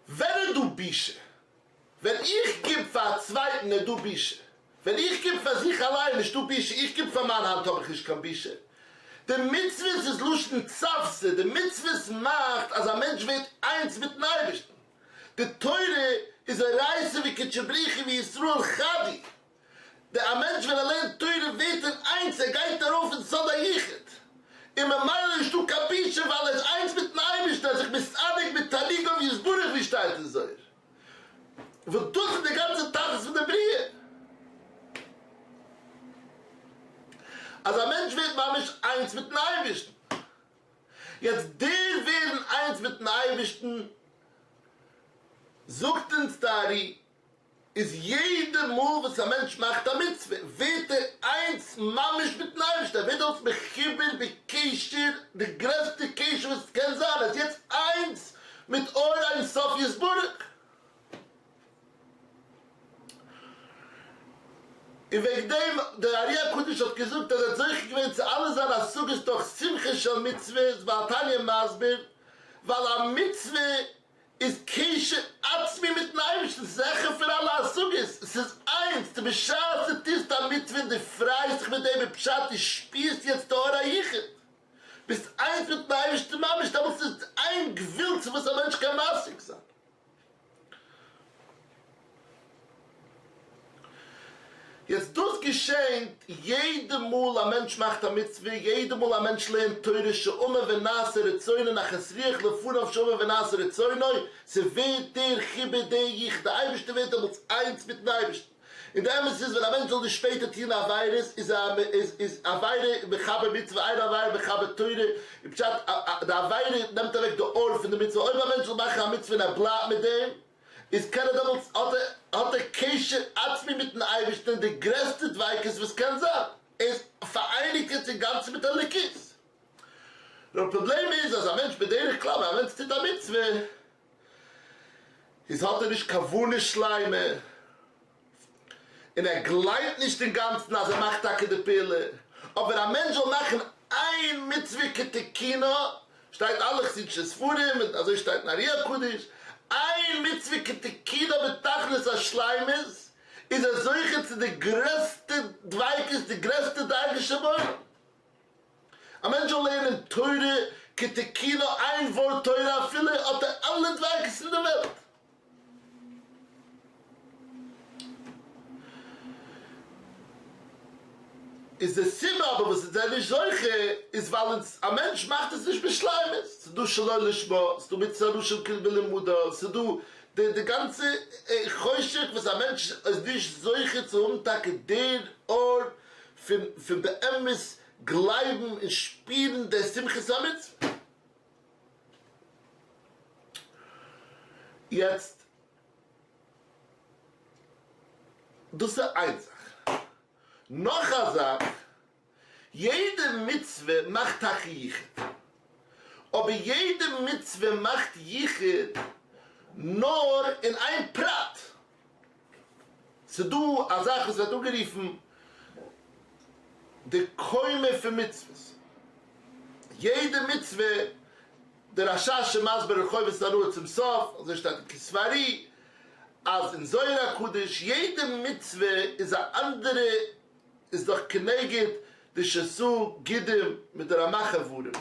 ווען איז דא בושה? ווען איך גיב פאר א צווייטן איז דא בושה, ווען איך גיב פאר זיך אליין נישטא בושה, איך גיב פאר מיין האנט האב איך נישט קיין בושה. די מצוות איז לשון צוותא, די מצוות מאכט אז א מענטש ווערט איינס מיטן אייבערשטן, די תורה איז אורייתא וקודשא בריך הוא וישראל חד הוא, די א מענטש ווען ער לערנט תורה ווערט ער איינס, ער גייט ארויף אין סוד היחוד, און ממילא נישטא קיין בושה ווייל ער איז איינס מיטן אייבערשטן, ער איז זיך מתענג מתענוגיו יתברך ווי שטייט אין זוהר. וואס דאס איז די גאנצע תכלית פון די בריאה, אז א מענטש ווערט ממש איינס מיטן אייבערשטן, יעצט דער ווערן איינס מיטן אייבערשטן זאגט. זאגט אונז די ארי, איז יעדע מאל וואס א מענטש מאכט א מצוה ווערט ער איינס ממש מיטן אייבערשטן, ער ווערט דעמאלטס מחובר בקשר, די גרעסטע קשר וואס קען זיין, ער איז יעצט איינס מיט אור אין סוף יתברך. און וועגן דעם דער ארי הקדוש האט געזאגט אז ער האט זוכה געווען צו אלע זיינע השגות דורך שמחה של מצוה, איז בעל התניא מסביר, ווייל א מצוה איז קשר עצמי מיטן אייבערשטן, ס'איז העכער פון אלע השגות, ס'איז איינס, דו בשעת דו טוסט א מצוה און דו פרייסט זיך מיט דעם איז פשט דו שפירסט יעצט די אור היחוד, ביסט איינס מיטן אייבערשטן ממש, דעמאלטס איז איין גבול צו וואס א מענטש קען משיג זיין. יעצט דאס געשענט יעדע מאל א מענטש מאכט א מצוה, יעדע מאל א מענטש לערנט תורה שאמר ונעשה רצונו נחת רוח לפניו שאמר ונעשה רצונו, ס'ווערט דער חיבור דער יחוד, די אייבערשטער ווערט דעמאלטס איינס מיטן אייבערשטן, און די אמת איז ווען א מענטש זאל נישט שפעטער טון עבירות איז א איז איז עבירה מכבה מצוה אין עבירה מכבה תורה, איז פשט די עבירה נעמט אוועק די אור פון די מצוה, אויב א מענטש זאל מאכן א מצוה און ער בלייבט מיט דעם איז קען ער דעמאלטס האט ער האט ער קשר עצמי מיטן אייבערשטן און די גרעסטע דביקות וואס קען זיין, ער איז פאראייניגט יעצט אינגאנצן מיט אלוקות. נאר פראבלעם איז אז א מענטש בדרך כלל ווען א מענטש טוט א מצוה איז האט ער נישט כוונה שלימה און ער גלייבט נישט אינגאנצן אז ער מאכט טאקע די פעולה, אבער א מענטש זאל מאכן איין מצוה כתיקונה, שטייט אלע חסידישע ספרים און אזוי שטייט אין ארי הקדוש, איין מצוה כתיקונה בתכלית השלימות איז ער זוכה צו די גרעסטע דביקות די גרעסטע דרגה שבעולם. א מענטש זאל לערנען תורה כתיקונה איין ווארט תורה אפילו האט ער אלע דביקות אין די וועלט. איז די סיבה אבער וואס אונז זענען נישט זוכה איז ווייל אונז א מענטש מאכט עס נישט בשלימות, ס'איז דא שלא לשמה, ס'איז דא מצות אנשים בלימודו, ס'איז דא די די גאנצע חושך וואס א מענטש איז נישט זוכה צו האבן טאקע דער אור פון פון באמת גלייבן און שפירן די שמחת המצוה. יעצט דאס איז איין זאך. נאך א זאך, יעדע מצוה מאכט טאקע יחוד, אבער יעדע מצוה מאכט יחוד נאר אין איין פרט. ס'דא א זאך וואס ווערט אנגערופן די קומה פון מצוות. יעדע מצוה, דער רשש איז מסביר אין חובת הנאה צום סוף, אזוי שטייט אין כתבי ארי, אז אין זוהר הקדוש יעדע מצוה איז א אנדערע, איז דאך כנגד די שס"ה גידים מיט די רמ"ח איברים,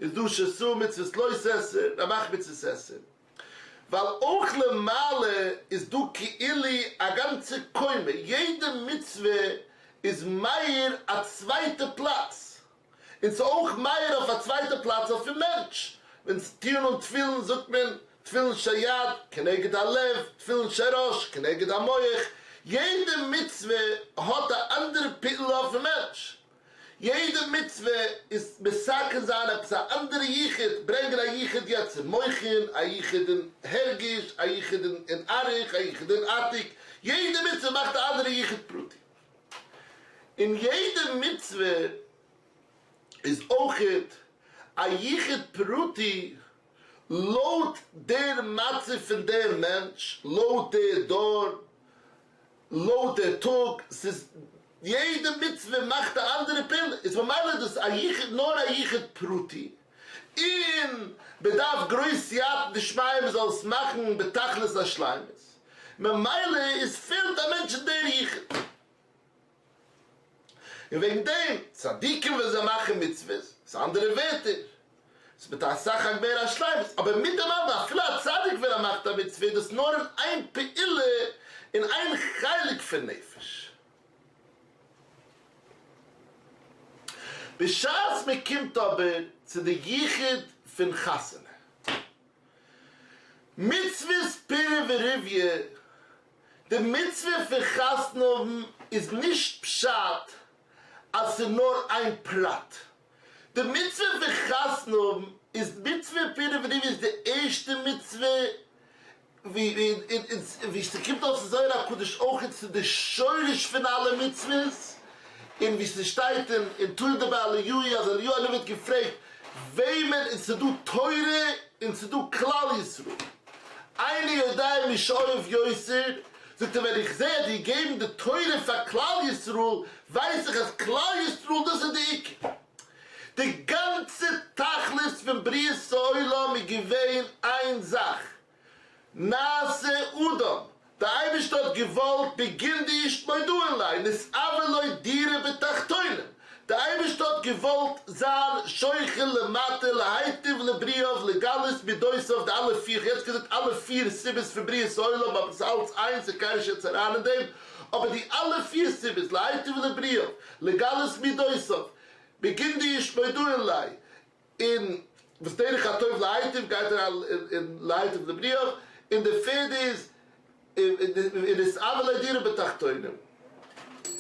איז דא שס"ה מצוות לא תעשה, רמ"ח מצוות עשה. ווייל אויך למעלה איז דא כאילו א גאנצע קומה, יעדע מצוה איז מאיר א צווייטע פלאץ, און ס'איז אויך מאיר אויף א צווייטע פלאץ אויפן מענטש, ווען טוען אן תפילין זאגט מען תפילין של יד כנגד הלב, תפילין של ראש כנגד המח, יעדע מצוה האט א אנדערע פעולה אויפן מענטש. יעדע מצוה איז מתקן זיין עפעס א אנדערע יחוד, ברענגען א יחוד יעצט אין מוחין, א יחוד אין הרגש, א יחוד אין אריך, א יחוד אין עתיק, יעדע מצוה מאכט א אנדערע יחוד פרטי. און יעדע מצוה איז אויכעט א יחוד פרטי לויט דער מצב פון דער מענטש, לויט דער דור, לויט דער טאג, ס'איז יעדע מצוה מאכט א אנדערע פעולה, איז ממילא איז דאס א יחוד נאר א יחוד פרטי, און מ'דארף גרויס סייעתא דשמיא מ'זאל עס מאכן בתכלית השלימות, ממילא איז פעלט א מענטש אין דער יחוד. און וועגן דעם, צדיקים ווען זיי מאכן מצוות, איז אנדערע ווערטער, ס'איז מיט אסאך א מער א שלימות, אבער מיט דעם אלעם אפילו א צדיק ווען ער מאכט א מצוה איז דאס נאר אין איין פעולה, אין איין חלק פון נפש. בשעת מען קומט אבער צו די יחוד פון חתונה, מצוות פריה ורביה, די מצוה פון חתונה האבן איז נישט פשט אז ס'איז נאר איין פרט, די מצוה פון חתונה האבן איז מצוה פריה ורביה איז די ערשטע מצוה. ווי ס'קומט אויס אין זוהר הקדוש אויך איז די שורש פון אלע מצוות, און ווי ס'שטייט אין טורי דבי אליהו אז אליהו הנביא האט געפרעגט וועמען און ס'דא תורה און ס'דא כלל ישראל, איני יודע מי שאוהב יותר, זאגט ער ווען איך זעה אז די געבן די תורה פאר כלל ישראל ווייס איך אז כלל ישראל דאס איז די עיקר. די גאנצע תכלית פון בריאת העולם איז געווען איין זאך, נעשה אדם, די אייבערשטער האט געוואלט בגין דאיש מודעין ליה נתאוה לו דירה בתחתונים, די אייבערשטער האט געוואלט זיין שוכן למטה להיטיב לברואיו לגלות מידותיו די אלע פיר, כ'האב יעצט געזאגט אלע פיר סיבות פון בריאת העולם אבער ס'איז אלץ איינס איך גיי נישט יעצט אריין אין דעם, אבער די אלע פיר סיבות להיטיב לברואיו לגלות מידותיו בגין דאיש מודעין ליה און וואס דרך הטוב להיטיב גייט אריין אין להיטיב לברואיו, און די פערדע איז נתאוה לו דירה בתחתונים.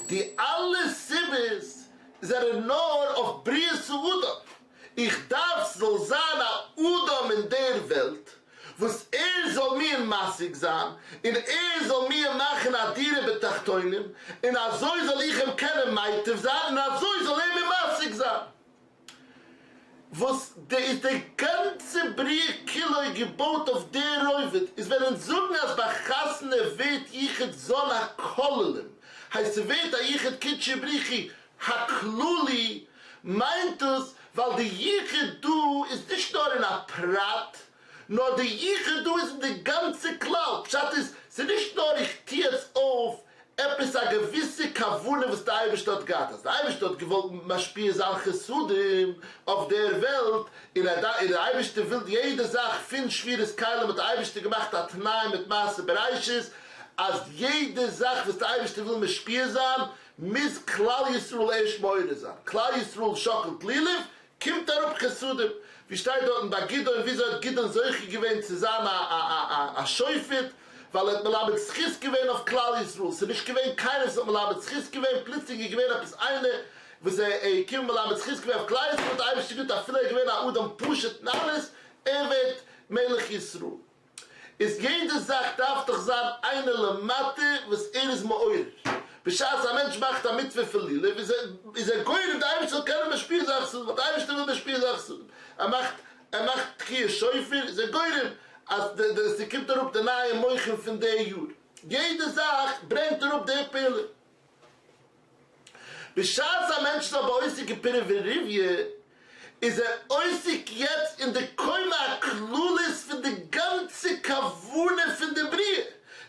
די אלע סיבות זענען נאר אויף בריאת האדם, איך דארף ס'זאל זיין א אדם אין דער וועלט וואס ער זאל מיר משיג זיין, און ער זאל מיר מאכן א דירה בתחתונים, און אזוי זאל איך אים קענען מיטיב זיין, און אזוי זאל ער מיר משיג זיין. וואס די איז די גאנצע בריאה כולו געבויט אויף די רובד, איז ווען אונז זאגן אז ביי חתונה ווערט יחוד זן הכוללים, הייסט ס'ווערט א יחוד קודשא בריך הוא הכללי, מיינט דאס ווייל די יחוד דא איז נישט נאר אין א פרט, נאר די יחוד דא איז אין די גאנצע כלל, פשט איז ס'איז נישט נאר איך טוה יעצט אויף עפעס א געוויסע כוונה וואס די אייבערשטער האט געהאט, אז די אייבערשטער האט געוואלט משפיע זיין חסדים אויף דער וועלט, און די אייבערשטער וויל יעדע זאך פון שבירת כלים האט די אייבערשטער געמאכט א תנאי מיט מעשה בראשית אז יעדע זאך וואס די אייבערשטער וויל משפיע זיין מוז כלל ישראל ערשט מעורר זיין, כלל ישראל שאקלט לולב קומט אראפ חסדים, ווי שטייט דארטן ביי גדעון, וויאזוי האט גדעון זוכה געווען צו זיין א א א שופט, ווייל ער האט מלמד זכות געווען אויף כלל ישראל, ס'איז נישט געווען קיינער וואס האט מלמד זכות געווען, פלוצלינג איז געווען עפעס איינער וואס ער איז געקומען מלמד זכות געווען אויף כלל ישראל, האט דער אייבערשטער געזאגט אפילו ער איז געווען א אדם פשוט און אלעס, ער ווערט מלך ישראל. איז יעדע זאך דארף דאך זיין איינער למטה וואס ער איז מעורר. בשעת א מענטש מאכט א מצוה פון לולב איז ער איז ער גורם די אייבערשטער זאל קענען משפיע זיין חסדים ווייל די אייבערשטער וויל משפיע זיין חסדים. ער מאכט ער מאכט תקיעת שופר איז ער גורם אז די די ס'קומט אראפ די נייע מוחין פון די יאר. יעדע זאך ברענגט אראפ די פעולה. בשעת א מענטש איז אבער עוסק אין פריה ורביה, איז ער עוסק יעצט אין די קומה הכללית פון די גאנצע כוונה פון די בריאה.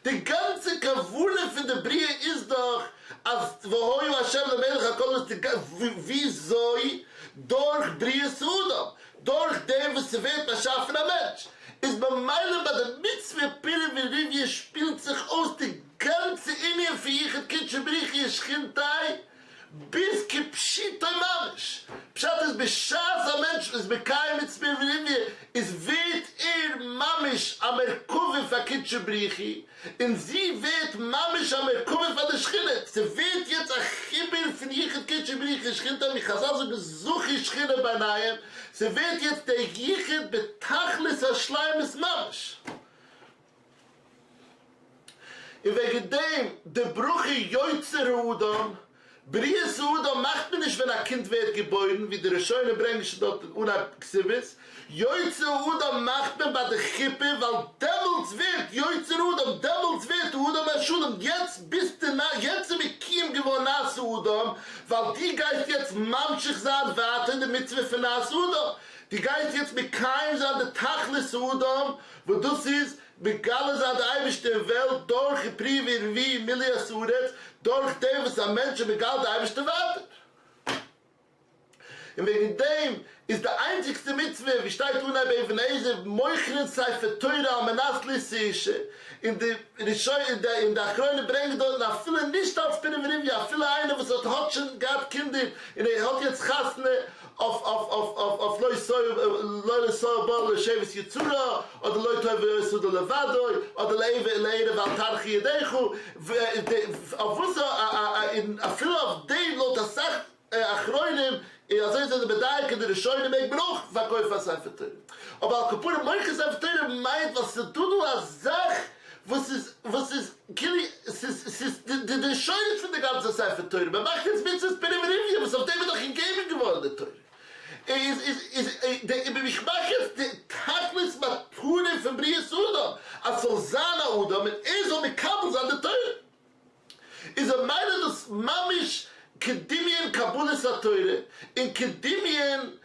די גאנצע כוונה פון די בריאה איז דאך אז והיה ה' למלך על כל הארץ, וויאזוי? דורך בריאת האדם, דורך דעם וואס ס'ווערט באשאפן א מענטש, איז ממילא ביי די מצוה פריה ורביה שפילט זיך אויס די גאנצע ענין פון יחוד קודשא בריך הוא ושכינתי' ביז כפשוטו ממש, פשט איז בשעת א מענטש איז מקיים מצוה ורביה איז ווערט ער ממש א מרכבה פאר קודשא בריך הוא און זי ווערט ממש א מרכבה פאר די שכינה, ס'ווערט יעצט א חיבור פון יחוד קודשא בריך הוא ושכינתי' ווי חזל זאגן זכו שכינה ביניהם, ס'ווערט יעצט דער יחוד בתכלית השלימות ממש. און וועגן דעם די ברכה יוצר האדם, בריאת האדם מאכט מען נישט ווען א קינד ווערט געבוירן, ווי די ראשונים ברענגען שוין דארט אין אנהייב כתובות, יוצר האדם מאכט מען ביי די חופה ווייל דעמאלטס ווערט יוצר האדם, דעמאלטס ווערט האדם השלם, יעצט ביסטו יעצט איז מקוים געווארן נעשה אדם, ווייל דו גייסט יעצט ממשיך זיין ווייטער די מצוה פון נעשה אדם, דו גייסט יעצט מקיים זיין די תכלית האדם, וואס דאס איז מגלה זיין די אייבערשטער אין וועלט דורך פרו ורבו ומלאו את הארץ, דורך דעם וואס א מענטש איז מגלה די אייבערשטער ווייטער. און וועגן דעם איז די איינציגסטע מצוה ווי שטייט אנהייב אבן העזר מוכרין ספר תורה על מנת לישא אשה, און די ראשונים און די אחרונים ברענגען דארטן אפילו נישט אלס פרו ורבו אפילו איינער וואס האט האט שוין געהאט קינדער און ער האט יעצט חתונה אויף אויף אויף אויף אויף לא תהו לא לתוהו בא לשבת יצרה, אדער לא טוב היות האדם לבדו, אדער לעבר לערב אל תרחי ידך, אויף וואס און אפילו אויף דעם לויט אסאך אחרונים און אזוי זענען מדייק אין די ראשונים מעג מען אויך פארקויפן א ספר תורה. אבער על כל פנים מוכר ספר תורה מיינט ווייל ס'איז דא דא א זאך וואס איז וואס איז כאילו ס'איז ס'איז די די שורש פון די גאנצע ספר תורה, מ'מאכט יעצט מצוות פריה ורביה וואס אויף דעם איז דאך געגעבן געווארן די תורה. איז איז איז די איך מאך יעצט די תכלית מטרה פון בריאת האדם אז ס'זאל זיין א אדם און ער זאל מקבל זיין די תורה. איז ממילא דאס ממש כדמיון קבלת התורה און כדמיון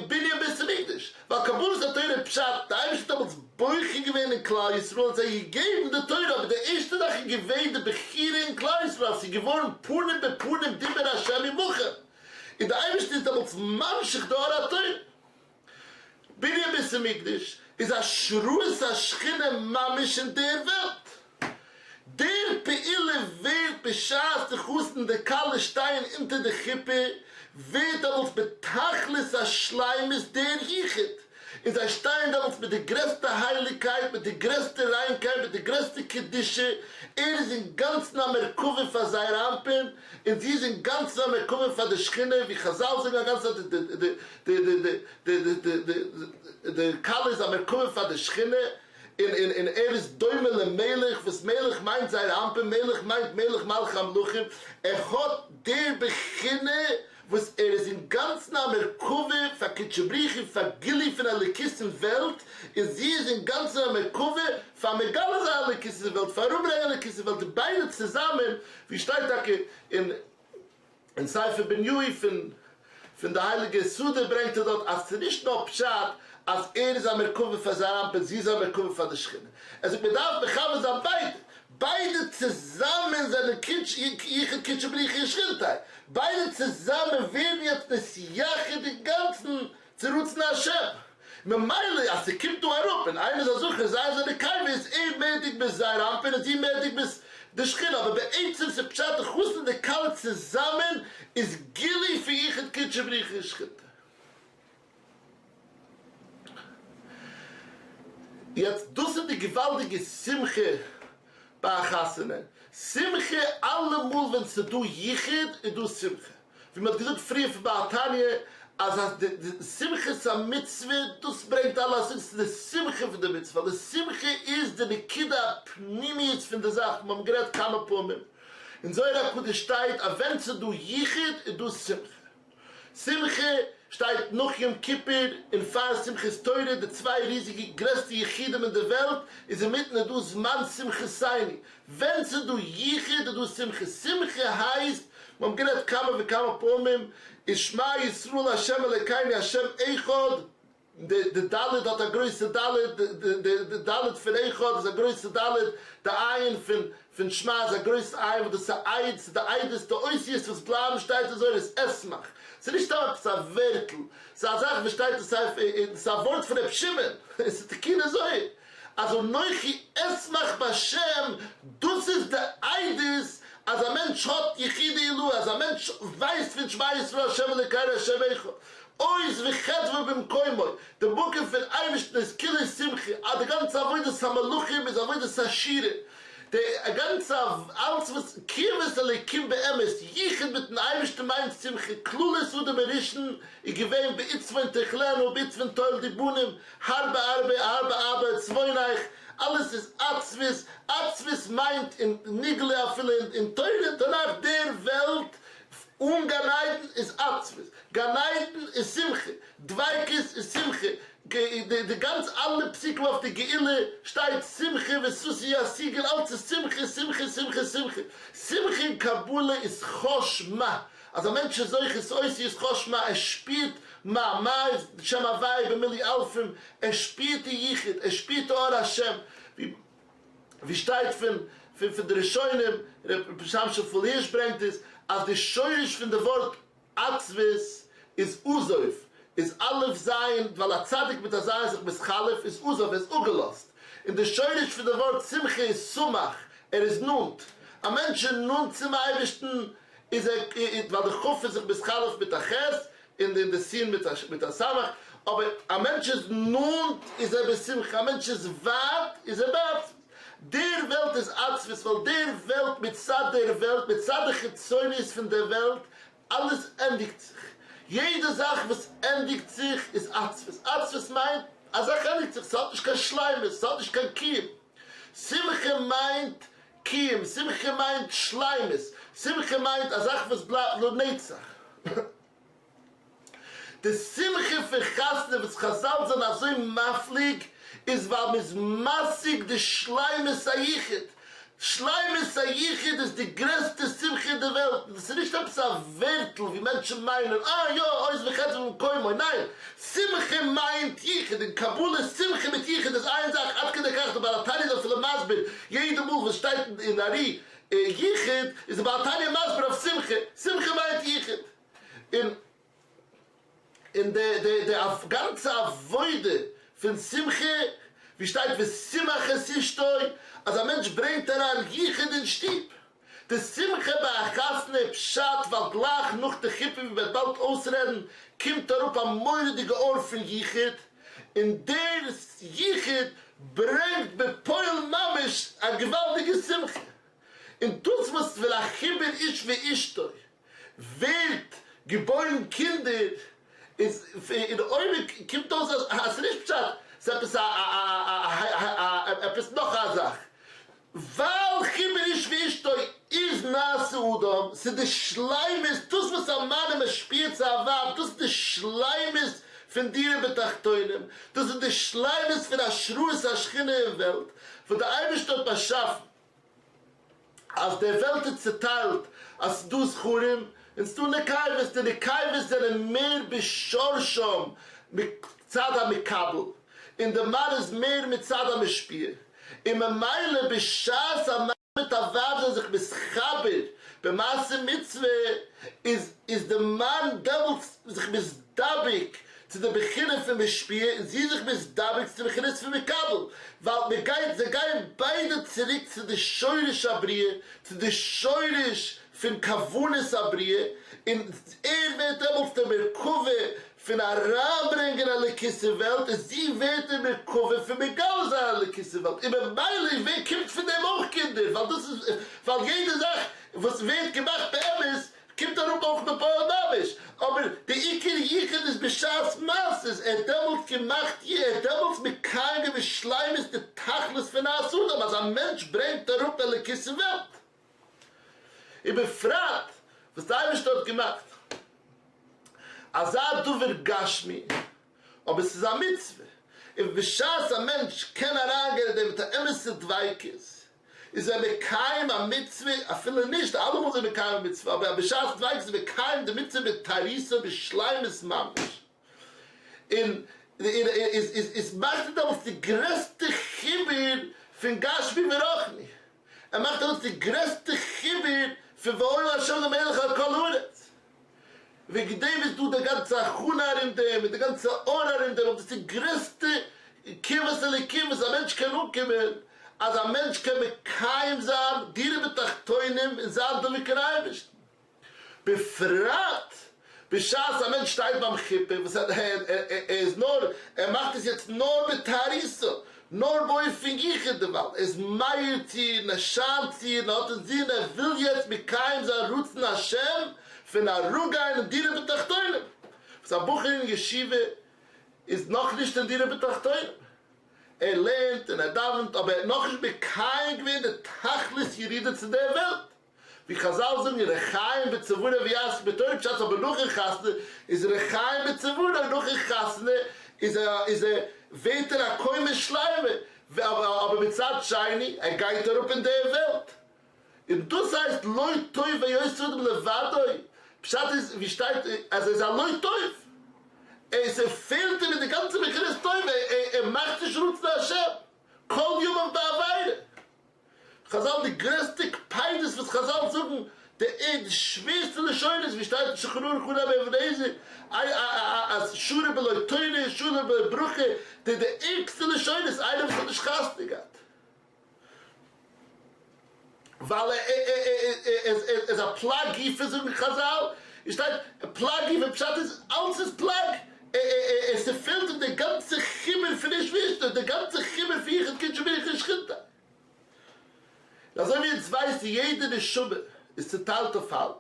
בנין בית המקדש, ווייל קבלת התורה פשט, די אייבערשטער האט דעמאלטס בוחר געווען אין כלל ישראל און זיי געגעבן די תורה, אבער די ערשטע זאך איז געווען די בחירה אין כלל ישראל אז ס'איז געווארן פנים בפנים דיבר ה' עמכם, און די אייבערשטער איז דעמאלטס ממשיך די אור התורה. בנין בית המקדש איז השראת השכינה ממש אין דער וועלט. דער פעולה ווערט בשעת די חתן און די כלה שטייען אונטער די חופה, ווערט דעמאלטס בתכלית השלימות דער יחוד, און זיי שטייען דעמאלטס מיט די גרעסטע הייליגקייט, מיט די גרעסטע ריינקייט, מיט די גרעסטע קדושה, ער איז אינגאנצן א מרכבה פאר זעיר אנפין, און זי איז אינגאנצן א מרכבה פאר די שכינה, ווי חזל זאגן א גאנצע צייט די כלה איז א מרכבה פאר די שכינה, און ער איז דומה למלך, וואס מלך מיינט זעיר אנפין, מלך מיינט מלך מלכי המלכים, ער האט די בחינה וואס ער איז אינגאנצן א מרכבה פאר קודשא בריך הוא פאר גילוי פון אלוקות אין וועלט, און זי איז אינגאנצן א מרכבה פאר מגלה זיין אלוקות אין וועלט, פאר אראפברענגען אלוקות אין וועלט, און ביידע צוזאמען, ווי שטייט טאקע אין אין ספר בניהו פון פון די הייליגע סדר ברענגט ער דארט אז ס'איז נישט נאר פשט אז ער איז א מרכבה פאר זעיר אנפין זי איז א מרכבה פאר די שכינה, ער זאגט מ'דארף מכוון זיין ביידע, ביידע צוזאמען זענען יחוד קודשא בריך הוא ושכינתיה, ביידע צוזאמען ווערן יעצט נתייחד אינגאנצן צו רצון השם, ממילא אז ס'קומט דא אראפ און איינער איז א זכר זיי איז א נקבה איז ער מער דוגמת זעיר אנפין און זי מער דוגמת די שכינה, אבער בעצם ס'פשט די חתן און די כלה צוזאמען איז גילוי פון יחוד קודשא בריך הוא ושכינתיה. יעצט דאס איז די געוואלדיגע שמחה ביי א חתונה, שמחה אלעמאל ווען ס'דא יחוד איז דא שמחה, ווי מ'האט געזאגט פריער פון בעל התניא אז אז די שמחת המצוה דאס ברענגט אלע השגות צו די שמחה פון די מצוה, ווייל די שמחה איז די נקודה הפנימית פון די זאך, מיר האבן גערעדט כמה פעמים, אין זוהר הקדוש שטייט אז ווען ס'איז דא יחוד איז דא שמחה. שמחה שטייט נאך יום כיפור און פאר שמחת תורה, די צוויי ריזיגע גרעסטע יחודים אין די וועלט, איז אינמיטן איז דא זמן שמחתינו, ווען ס'איז דא יחוד איז דא שמחה, שמחה הייסט, מיר האבן גערעדט כמה וכמה פעמים, איז שמע ישראל ה' אלקינו ה' אחד, די ד' האט א גרויסע ד', די ד' פון אחד איז א גרויסע ד', די עין פון פון שמע איז א גרויסע עין וואס דאס איז א עד, ס'איז די עדות, די אותיות וואס בלייבן שטייט אין זוהר איז אשמח, ס'איז נישט סתם עפעס א ווערטל, ס'איז א זאך וואס שטייט אין ספר, ס'איז א ווארט פון ר' שמעון, ס'איז תיקוני זוהר, אז אנכי אשמח בהשם, דאס איז די עדות אז א מענטש האט יחודא עילאה, אז א מענטש ווייסט פון שמע ישראל ה' אלוקינו ה' אחד, עוז וחדוה במקומו, די מקום פון אייבערשטן איז כולו שמחה, אז די גאנצע עבודת המלאכים איז עבודת השירה, די גאנצע אלץ וואס קרבת אלוקים באמת, יחוד מיטן אייבערשטן מיינט שמחה, קללת אדם הראשון איז געווען בעצבון תאכלנה ובעצבון תלדי בנים, הרבה ארבה הרבה ארבה עצבונך, אלעס איז עצבות, עצבות מיינט אין נגלה אפילו אין תורה און תנך דער וועלט אן גן עדן איז עצבות, גן עדן איז שמחה, דביקות איז שמחה, די גאנץ אלע פסוקים אויף די גאולה שטייט שמחה וששון ישיגון אלץ איז שמחה שמחה שמחה שמחה, שמחה אין קבלה איז חש מה, אז א מענטש איז זוכה ס'אותיות חש מה, ער שפירט מה, מה איז שם הוויה במילוי אלפים, ער שפירט די יחוד, ער שפירט די אור השם, ווי. ווי שטייט פון פון פון די ראשונים, ר' שמשון רפאל הירש ברענגט עס, אז די שורש פון די ווארט עצבות איז עזוב, איז א' ז', ווייל א צדיק מיט א ז' איז זיך מתחלף, איז עזוב, ער איז אפגעלאזט, און די שורש פון די ווארט שמחה איז סמך, ער איז נאנט, א מענטש איז נאנט צום אייבערשטן, איז ער, ווייל די כ' איז זיך מתחלף מיט א ח', און די סין מיט א סמך, אבער א מענטש איז נאנט איז ער בשמחה, א מענטש איז ווייט איז ער בעצבות. דער וועלט איז עצבות ווייל דער וועלט מצד דער וועלט, מצד די חיצוניות פון דער וועלט, אלעס ענדיגט זיך. יעדע זאך וואס ענדיגט זיך איז עצבות, עצבות מיינט א זאך ענדיגט זיך, ס'האט נישט קיין שלימות, ס'האט נישט קיין קיום. שמחה מיינט קיום, שמחה מיינט שלימות, שמחה מיינט א זאך וואס בלייבט לנצח. די שמחה פון חתונה וואס חזל זענען אזוי מפליג איז ווייל מ'איז משיג די שלימות היחוד, שלימות היחוד איז די גרעסטע שמחה אין די וועלט, און דאס איז נישט עפעס א ווערטל ווי מענטשן מיינען אה יא עוז וחדוה במקומו, ניין, שמחה מיינט יחוד, אין קבלה שמחה מיט יחוד איז איין זאך, עד כדי כך די בעל התניא איז אפילו מסביר יעדע מאל וואס שטייט אין ארי יחוד איז די בעל התניא מסביר אויף שמחה, שמחה מיינט יחוד. און און די די די גאנצע עבודה פון שמחה, ווי שטייט ושמח את אשתו, אז א מענטש ברענגט אריין יחוד אין שטוב, די שמחה ביי א חתונה איז פשט ווייל גלייך נאך די חופה ווי מ'וועט באלד אויסרעדן קומט אראפ א מורא'דיגע אור פון יחוד, און דער יחוד ברענגט בפועל ממש א געוואלדיגע שמחה, און דאס וואס ולחיבור איש ואשתו ווערט געבוירן קינדער איז אין עומק קומט אויס אז ס'איז נישט פשט ס'איז עפעס א א עפעס נאך א זאך ווייל חיבור איש ואשתו איז נעשה אדם ס'איז די שלימות דאס וואס א מאן איז משפיע צו א ווייב דאס איז די שלימות פון דירה בתחתונים דאס איז די שלימות פון השראת השכינה אין וועלט וואס די אייבערשטער האט באשאפן. אז די וועלט איז צוטיילט אז ס'דא זכרים און ס'דא נקבות, די נקבות זענען מער בשורשם מצד המקבל און די מאן איז מער מצד המשפיע, און ממילא בשעת א מאן מיט א ווייב זענען זיך מתחבר במעשה מצוה איז איז די מאן דעמאלטס זיך מתדבק צו די בחינה פון משפיע און זי איז זיך מתדבק צו די בחינה פון מקבל, ווייל מען גייט, זיי גייען ביידע צוריק צו די שורש הבריאה, צו די שורש פון כוונת הבריאה, און ער ווערט דעמאלטס דער מרכבה פון אריינברענגען אלוקות אין וועלט, און זי ווערט דער מרכבה פון מגלה זיין אלוקות אין וועלט, און ממילא ווער קומט פון דעם אויך קינדער, ווייל דאס איז, ווייל יעדע זאך וואס ווערט געמאכט באמת קומט אראפ אויך בפועל ממש, אבער די עיקר יחוד איז בשעת מעשה, איז ער דעמאלטס געמאכט י ער האט דעמאלטס מקיים געווען בשלימות די תכלית פון נעשה אדם אז א מענטש ברענגט אראפ אלוקות אין וועלט, ובפרט וואס די אייבערשטער האט געמאכט אזא דבר גשמי, אבער ס'איז א מצוה, און בשעת א מענטש קען אריינגיין אין דעם מיט א אמת'ע דביקות, איז ער מקיים א מצוה, אפילו נישט אלעמאל איז ער מקיים א מצוה, אבער בשעת דביקות איז ער מקיים די מצוה בתרעיסה בשלימות ממש, און איז מאכט ער דעמאלטס די גרעסטע חיבור פון גשמי ורוחני, ער מאכט דעמאלטס די גרעסטע חיבור פון והיה ה' למלך על כל הארץ. וועגן דעם איז דא די גאנצע הכנה ארום דעם און די גאנצע אור ארום דעם, אבער דאס איז די גרעסטע קרבת אלוקים וואס א מענטש קען אנקומען, אז א מענטש קען מקיים זיין דירה בתחתונים און זיין דבוק אין אייבערשטן, בפרט בשעת א מענטש שטייט ביים חופה וואס ער איז נאר, ער מאכט עס יעצט נאר בתעריסה, נאר באופן יחוד דערווייל, ער איז מאיר צו איר און ער שיינט צו איר און ער האט אינזין ער וויל יעצט מקיים זיין רצון השם פון אראפגיין אין דירה בתחתונים, וואס א בחור אין ישיבה איז נאכנישט אין דירה בתחתונים, ער לערנט און ער דאווענט אבער ער האט נאכנישט מקיים געווען די תכלית ירידה צו דער וועלט, ווי חזל זאגן רחיים בצווארו ויעסוק בתורה פשט אבער נאכן חתונה איז רחיים בצווארו נאכן חתונה איז ער איז ער ווערט ער א קומה שלימה אבער מצד שני ער גייט אראפ אין דער וועלט און דאס הייסט לא טוב היות אדם לבדו פשט איז ווי שטייט אז ער איז א לא טוב עס פעלט אים אין די גאנצע בחינת טוב ער מאכט נישט רצון השם כל ימיו בעבירה. חזל די גרעסטע קפידות וואס חזל זאגן די די שווערסטע לשונות ווי שטייט אין שולחן ערוך אן אבן עזר אז שרה בלא תורה שרה בלא ברכה די די ערגסטע לשונות איינער וואס האט נישט חתונה געהאט ווייל ער איז א פלג גופא זאגן חזל עס שטייט פלג גופא פשט איז אלץ איז פלג עס פעלט אים די גאנצע חיבור פון איש ואשתו די גאנצע חיבור פון יחוד קודשא בריך הוא ושכינתיה. און אזוי ווי אונז ווייסן יעדע נשמה איז צוטיילט אויף האלב.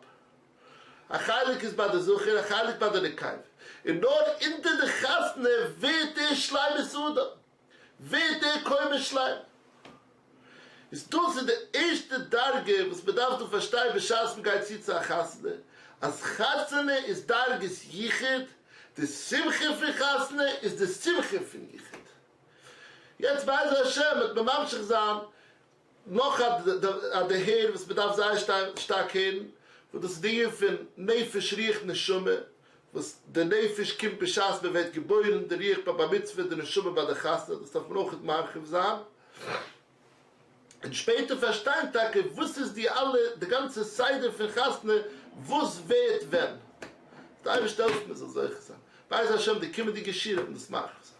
א חלק איז ביי די זכר א חלק ביי די נקבה, און נאר אונטער די חתונה ווערט ער שלימות אדם, ווערט ער קומה שלימה. איז דאס איז די ערשטע דרגה וואס מען דארף דא פארשטיין בשעת מען גייט צו צו א חתונה, אז חתונה איז דרגת יחוד, די שמחה פון חתונה איז די שמחה פון יחוד. יעצט בעזר השם וועט מען ממשיך זיין נאך א דערהער וואס מען דארף זייער שטארק הערן, וואס דאס איז די ענין פון נפש רוח נשמה, וואס די נפש קומט בשעת מען ווערט געבוירן, די רוח ביי בר מצוה, די נשמה ביי די חתונה, דאס דארף מען אויך מרחיב זיין, און שפעטער פארשטיין טאקע וואס איז די אלע, די גאנצע סדר פון חתונה, וואס ווערט ווען. די אייבערשטער העלפט מען זאל זוכה זיין, בעזר השם די קומענדיגע שיעור וועט מען דאס מרחיב זיין.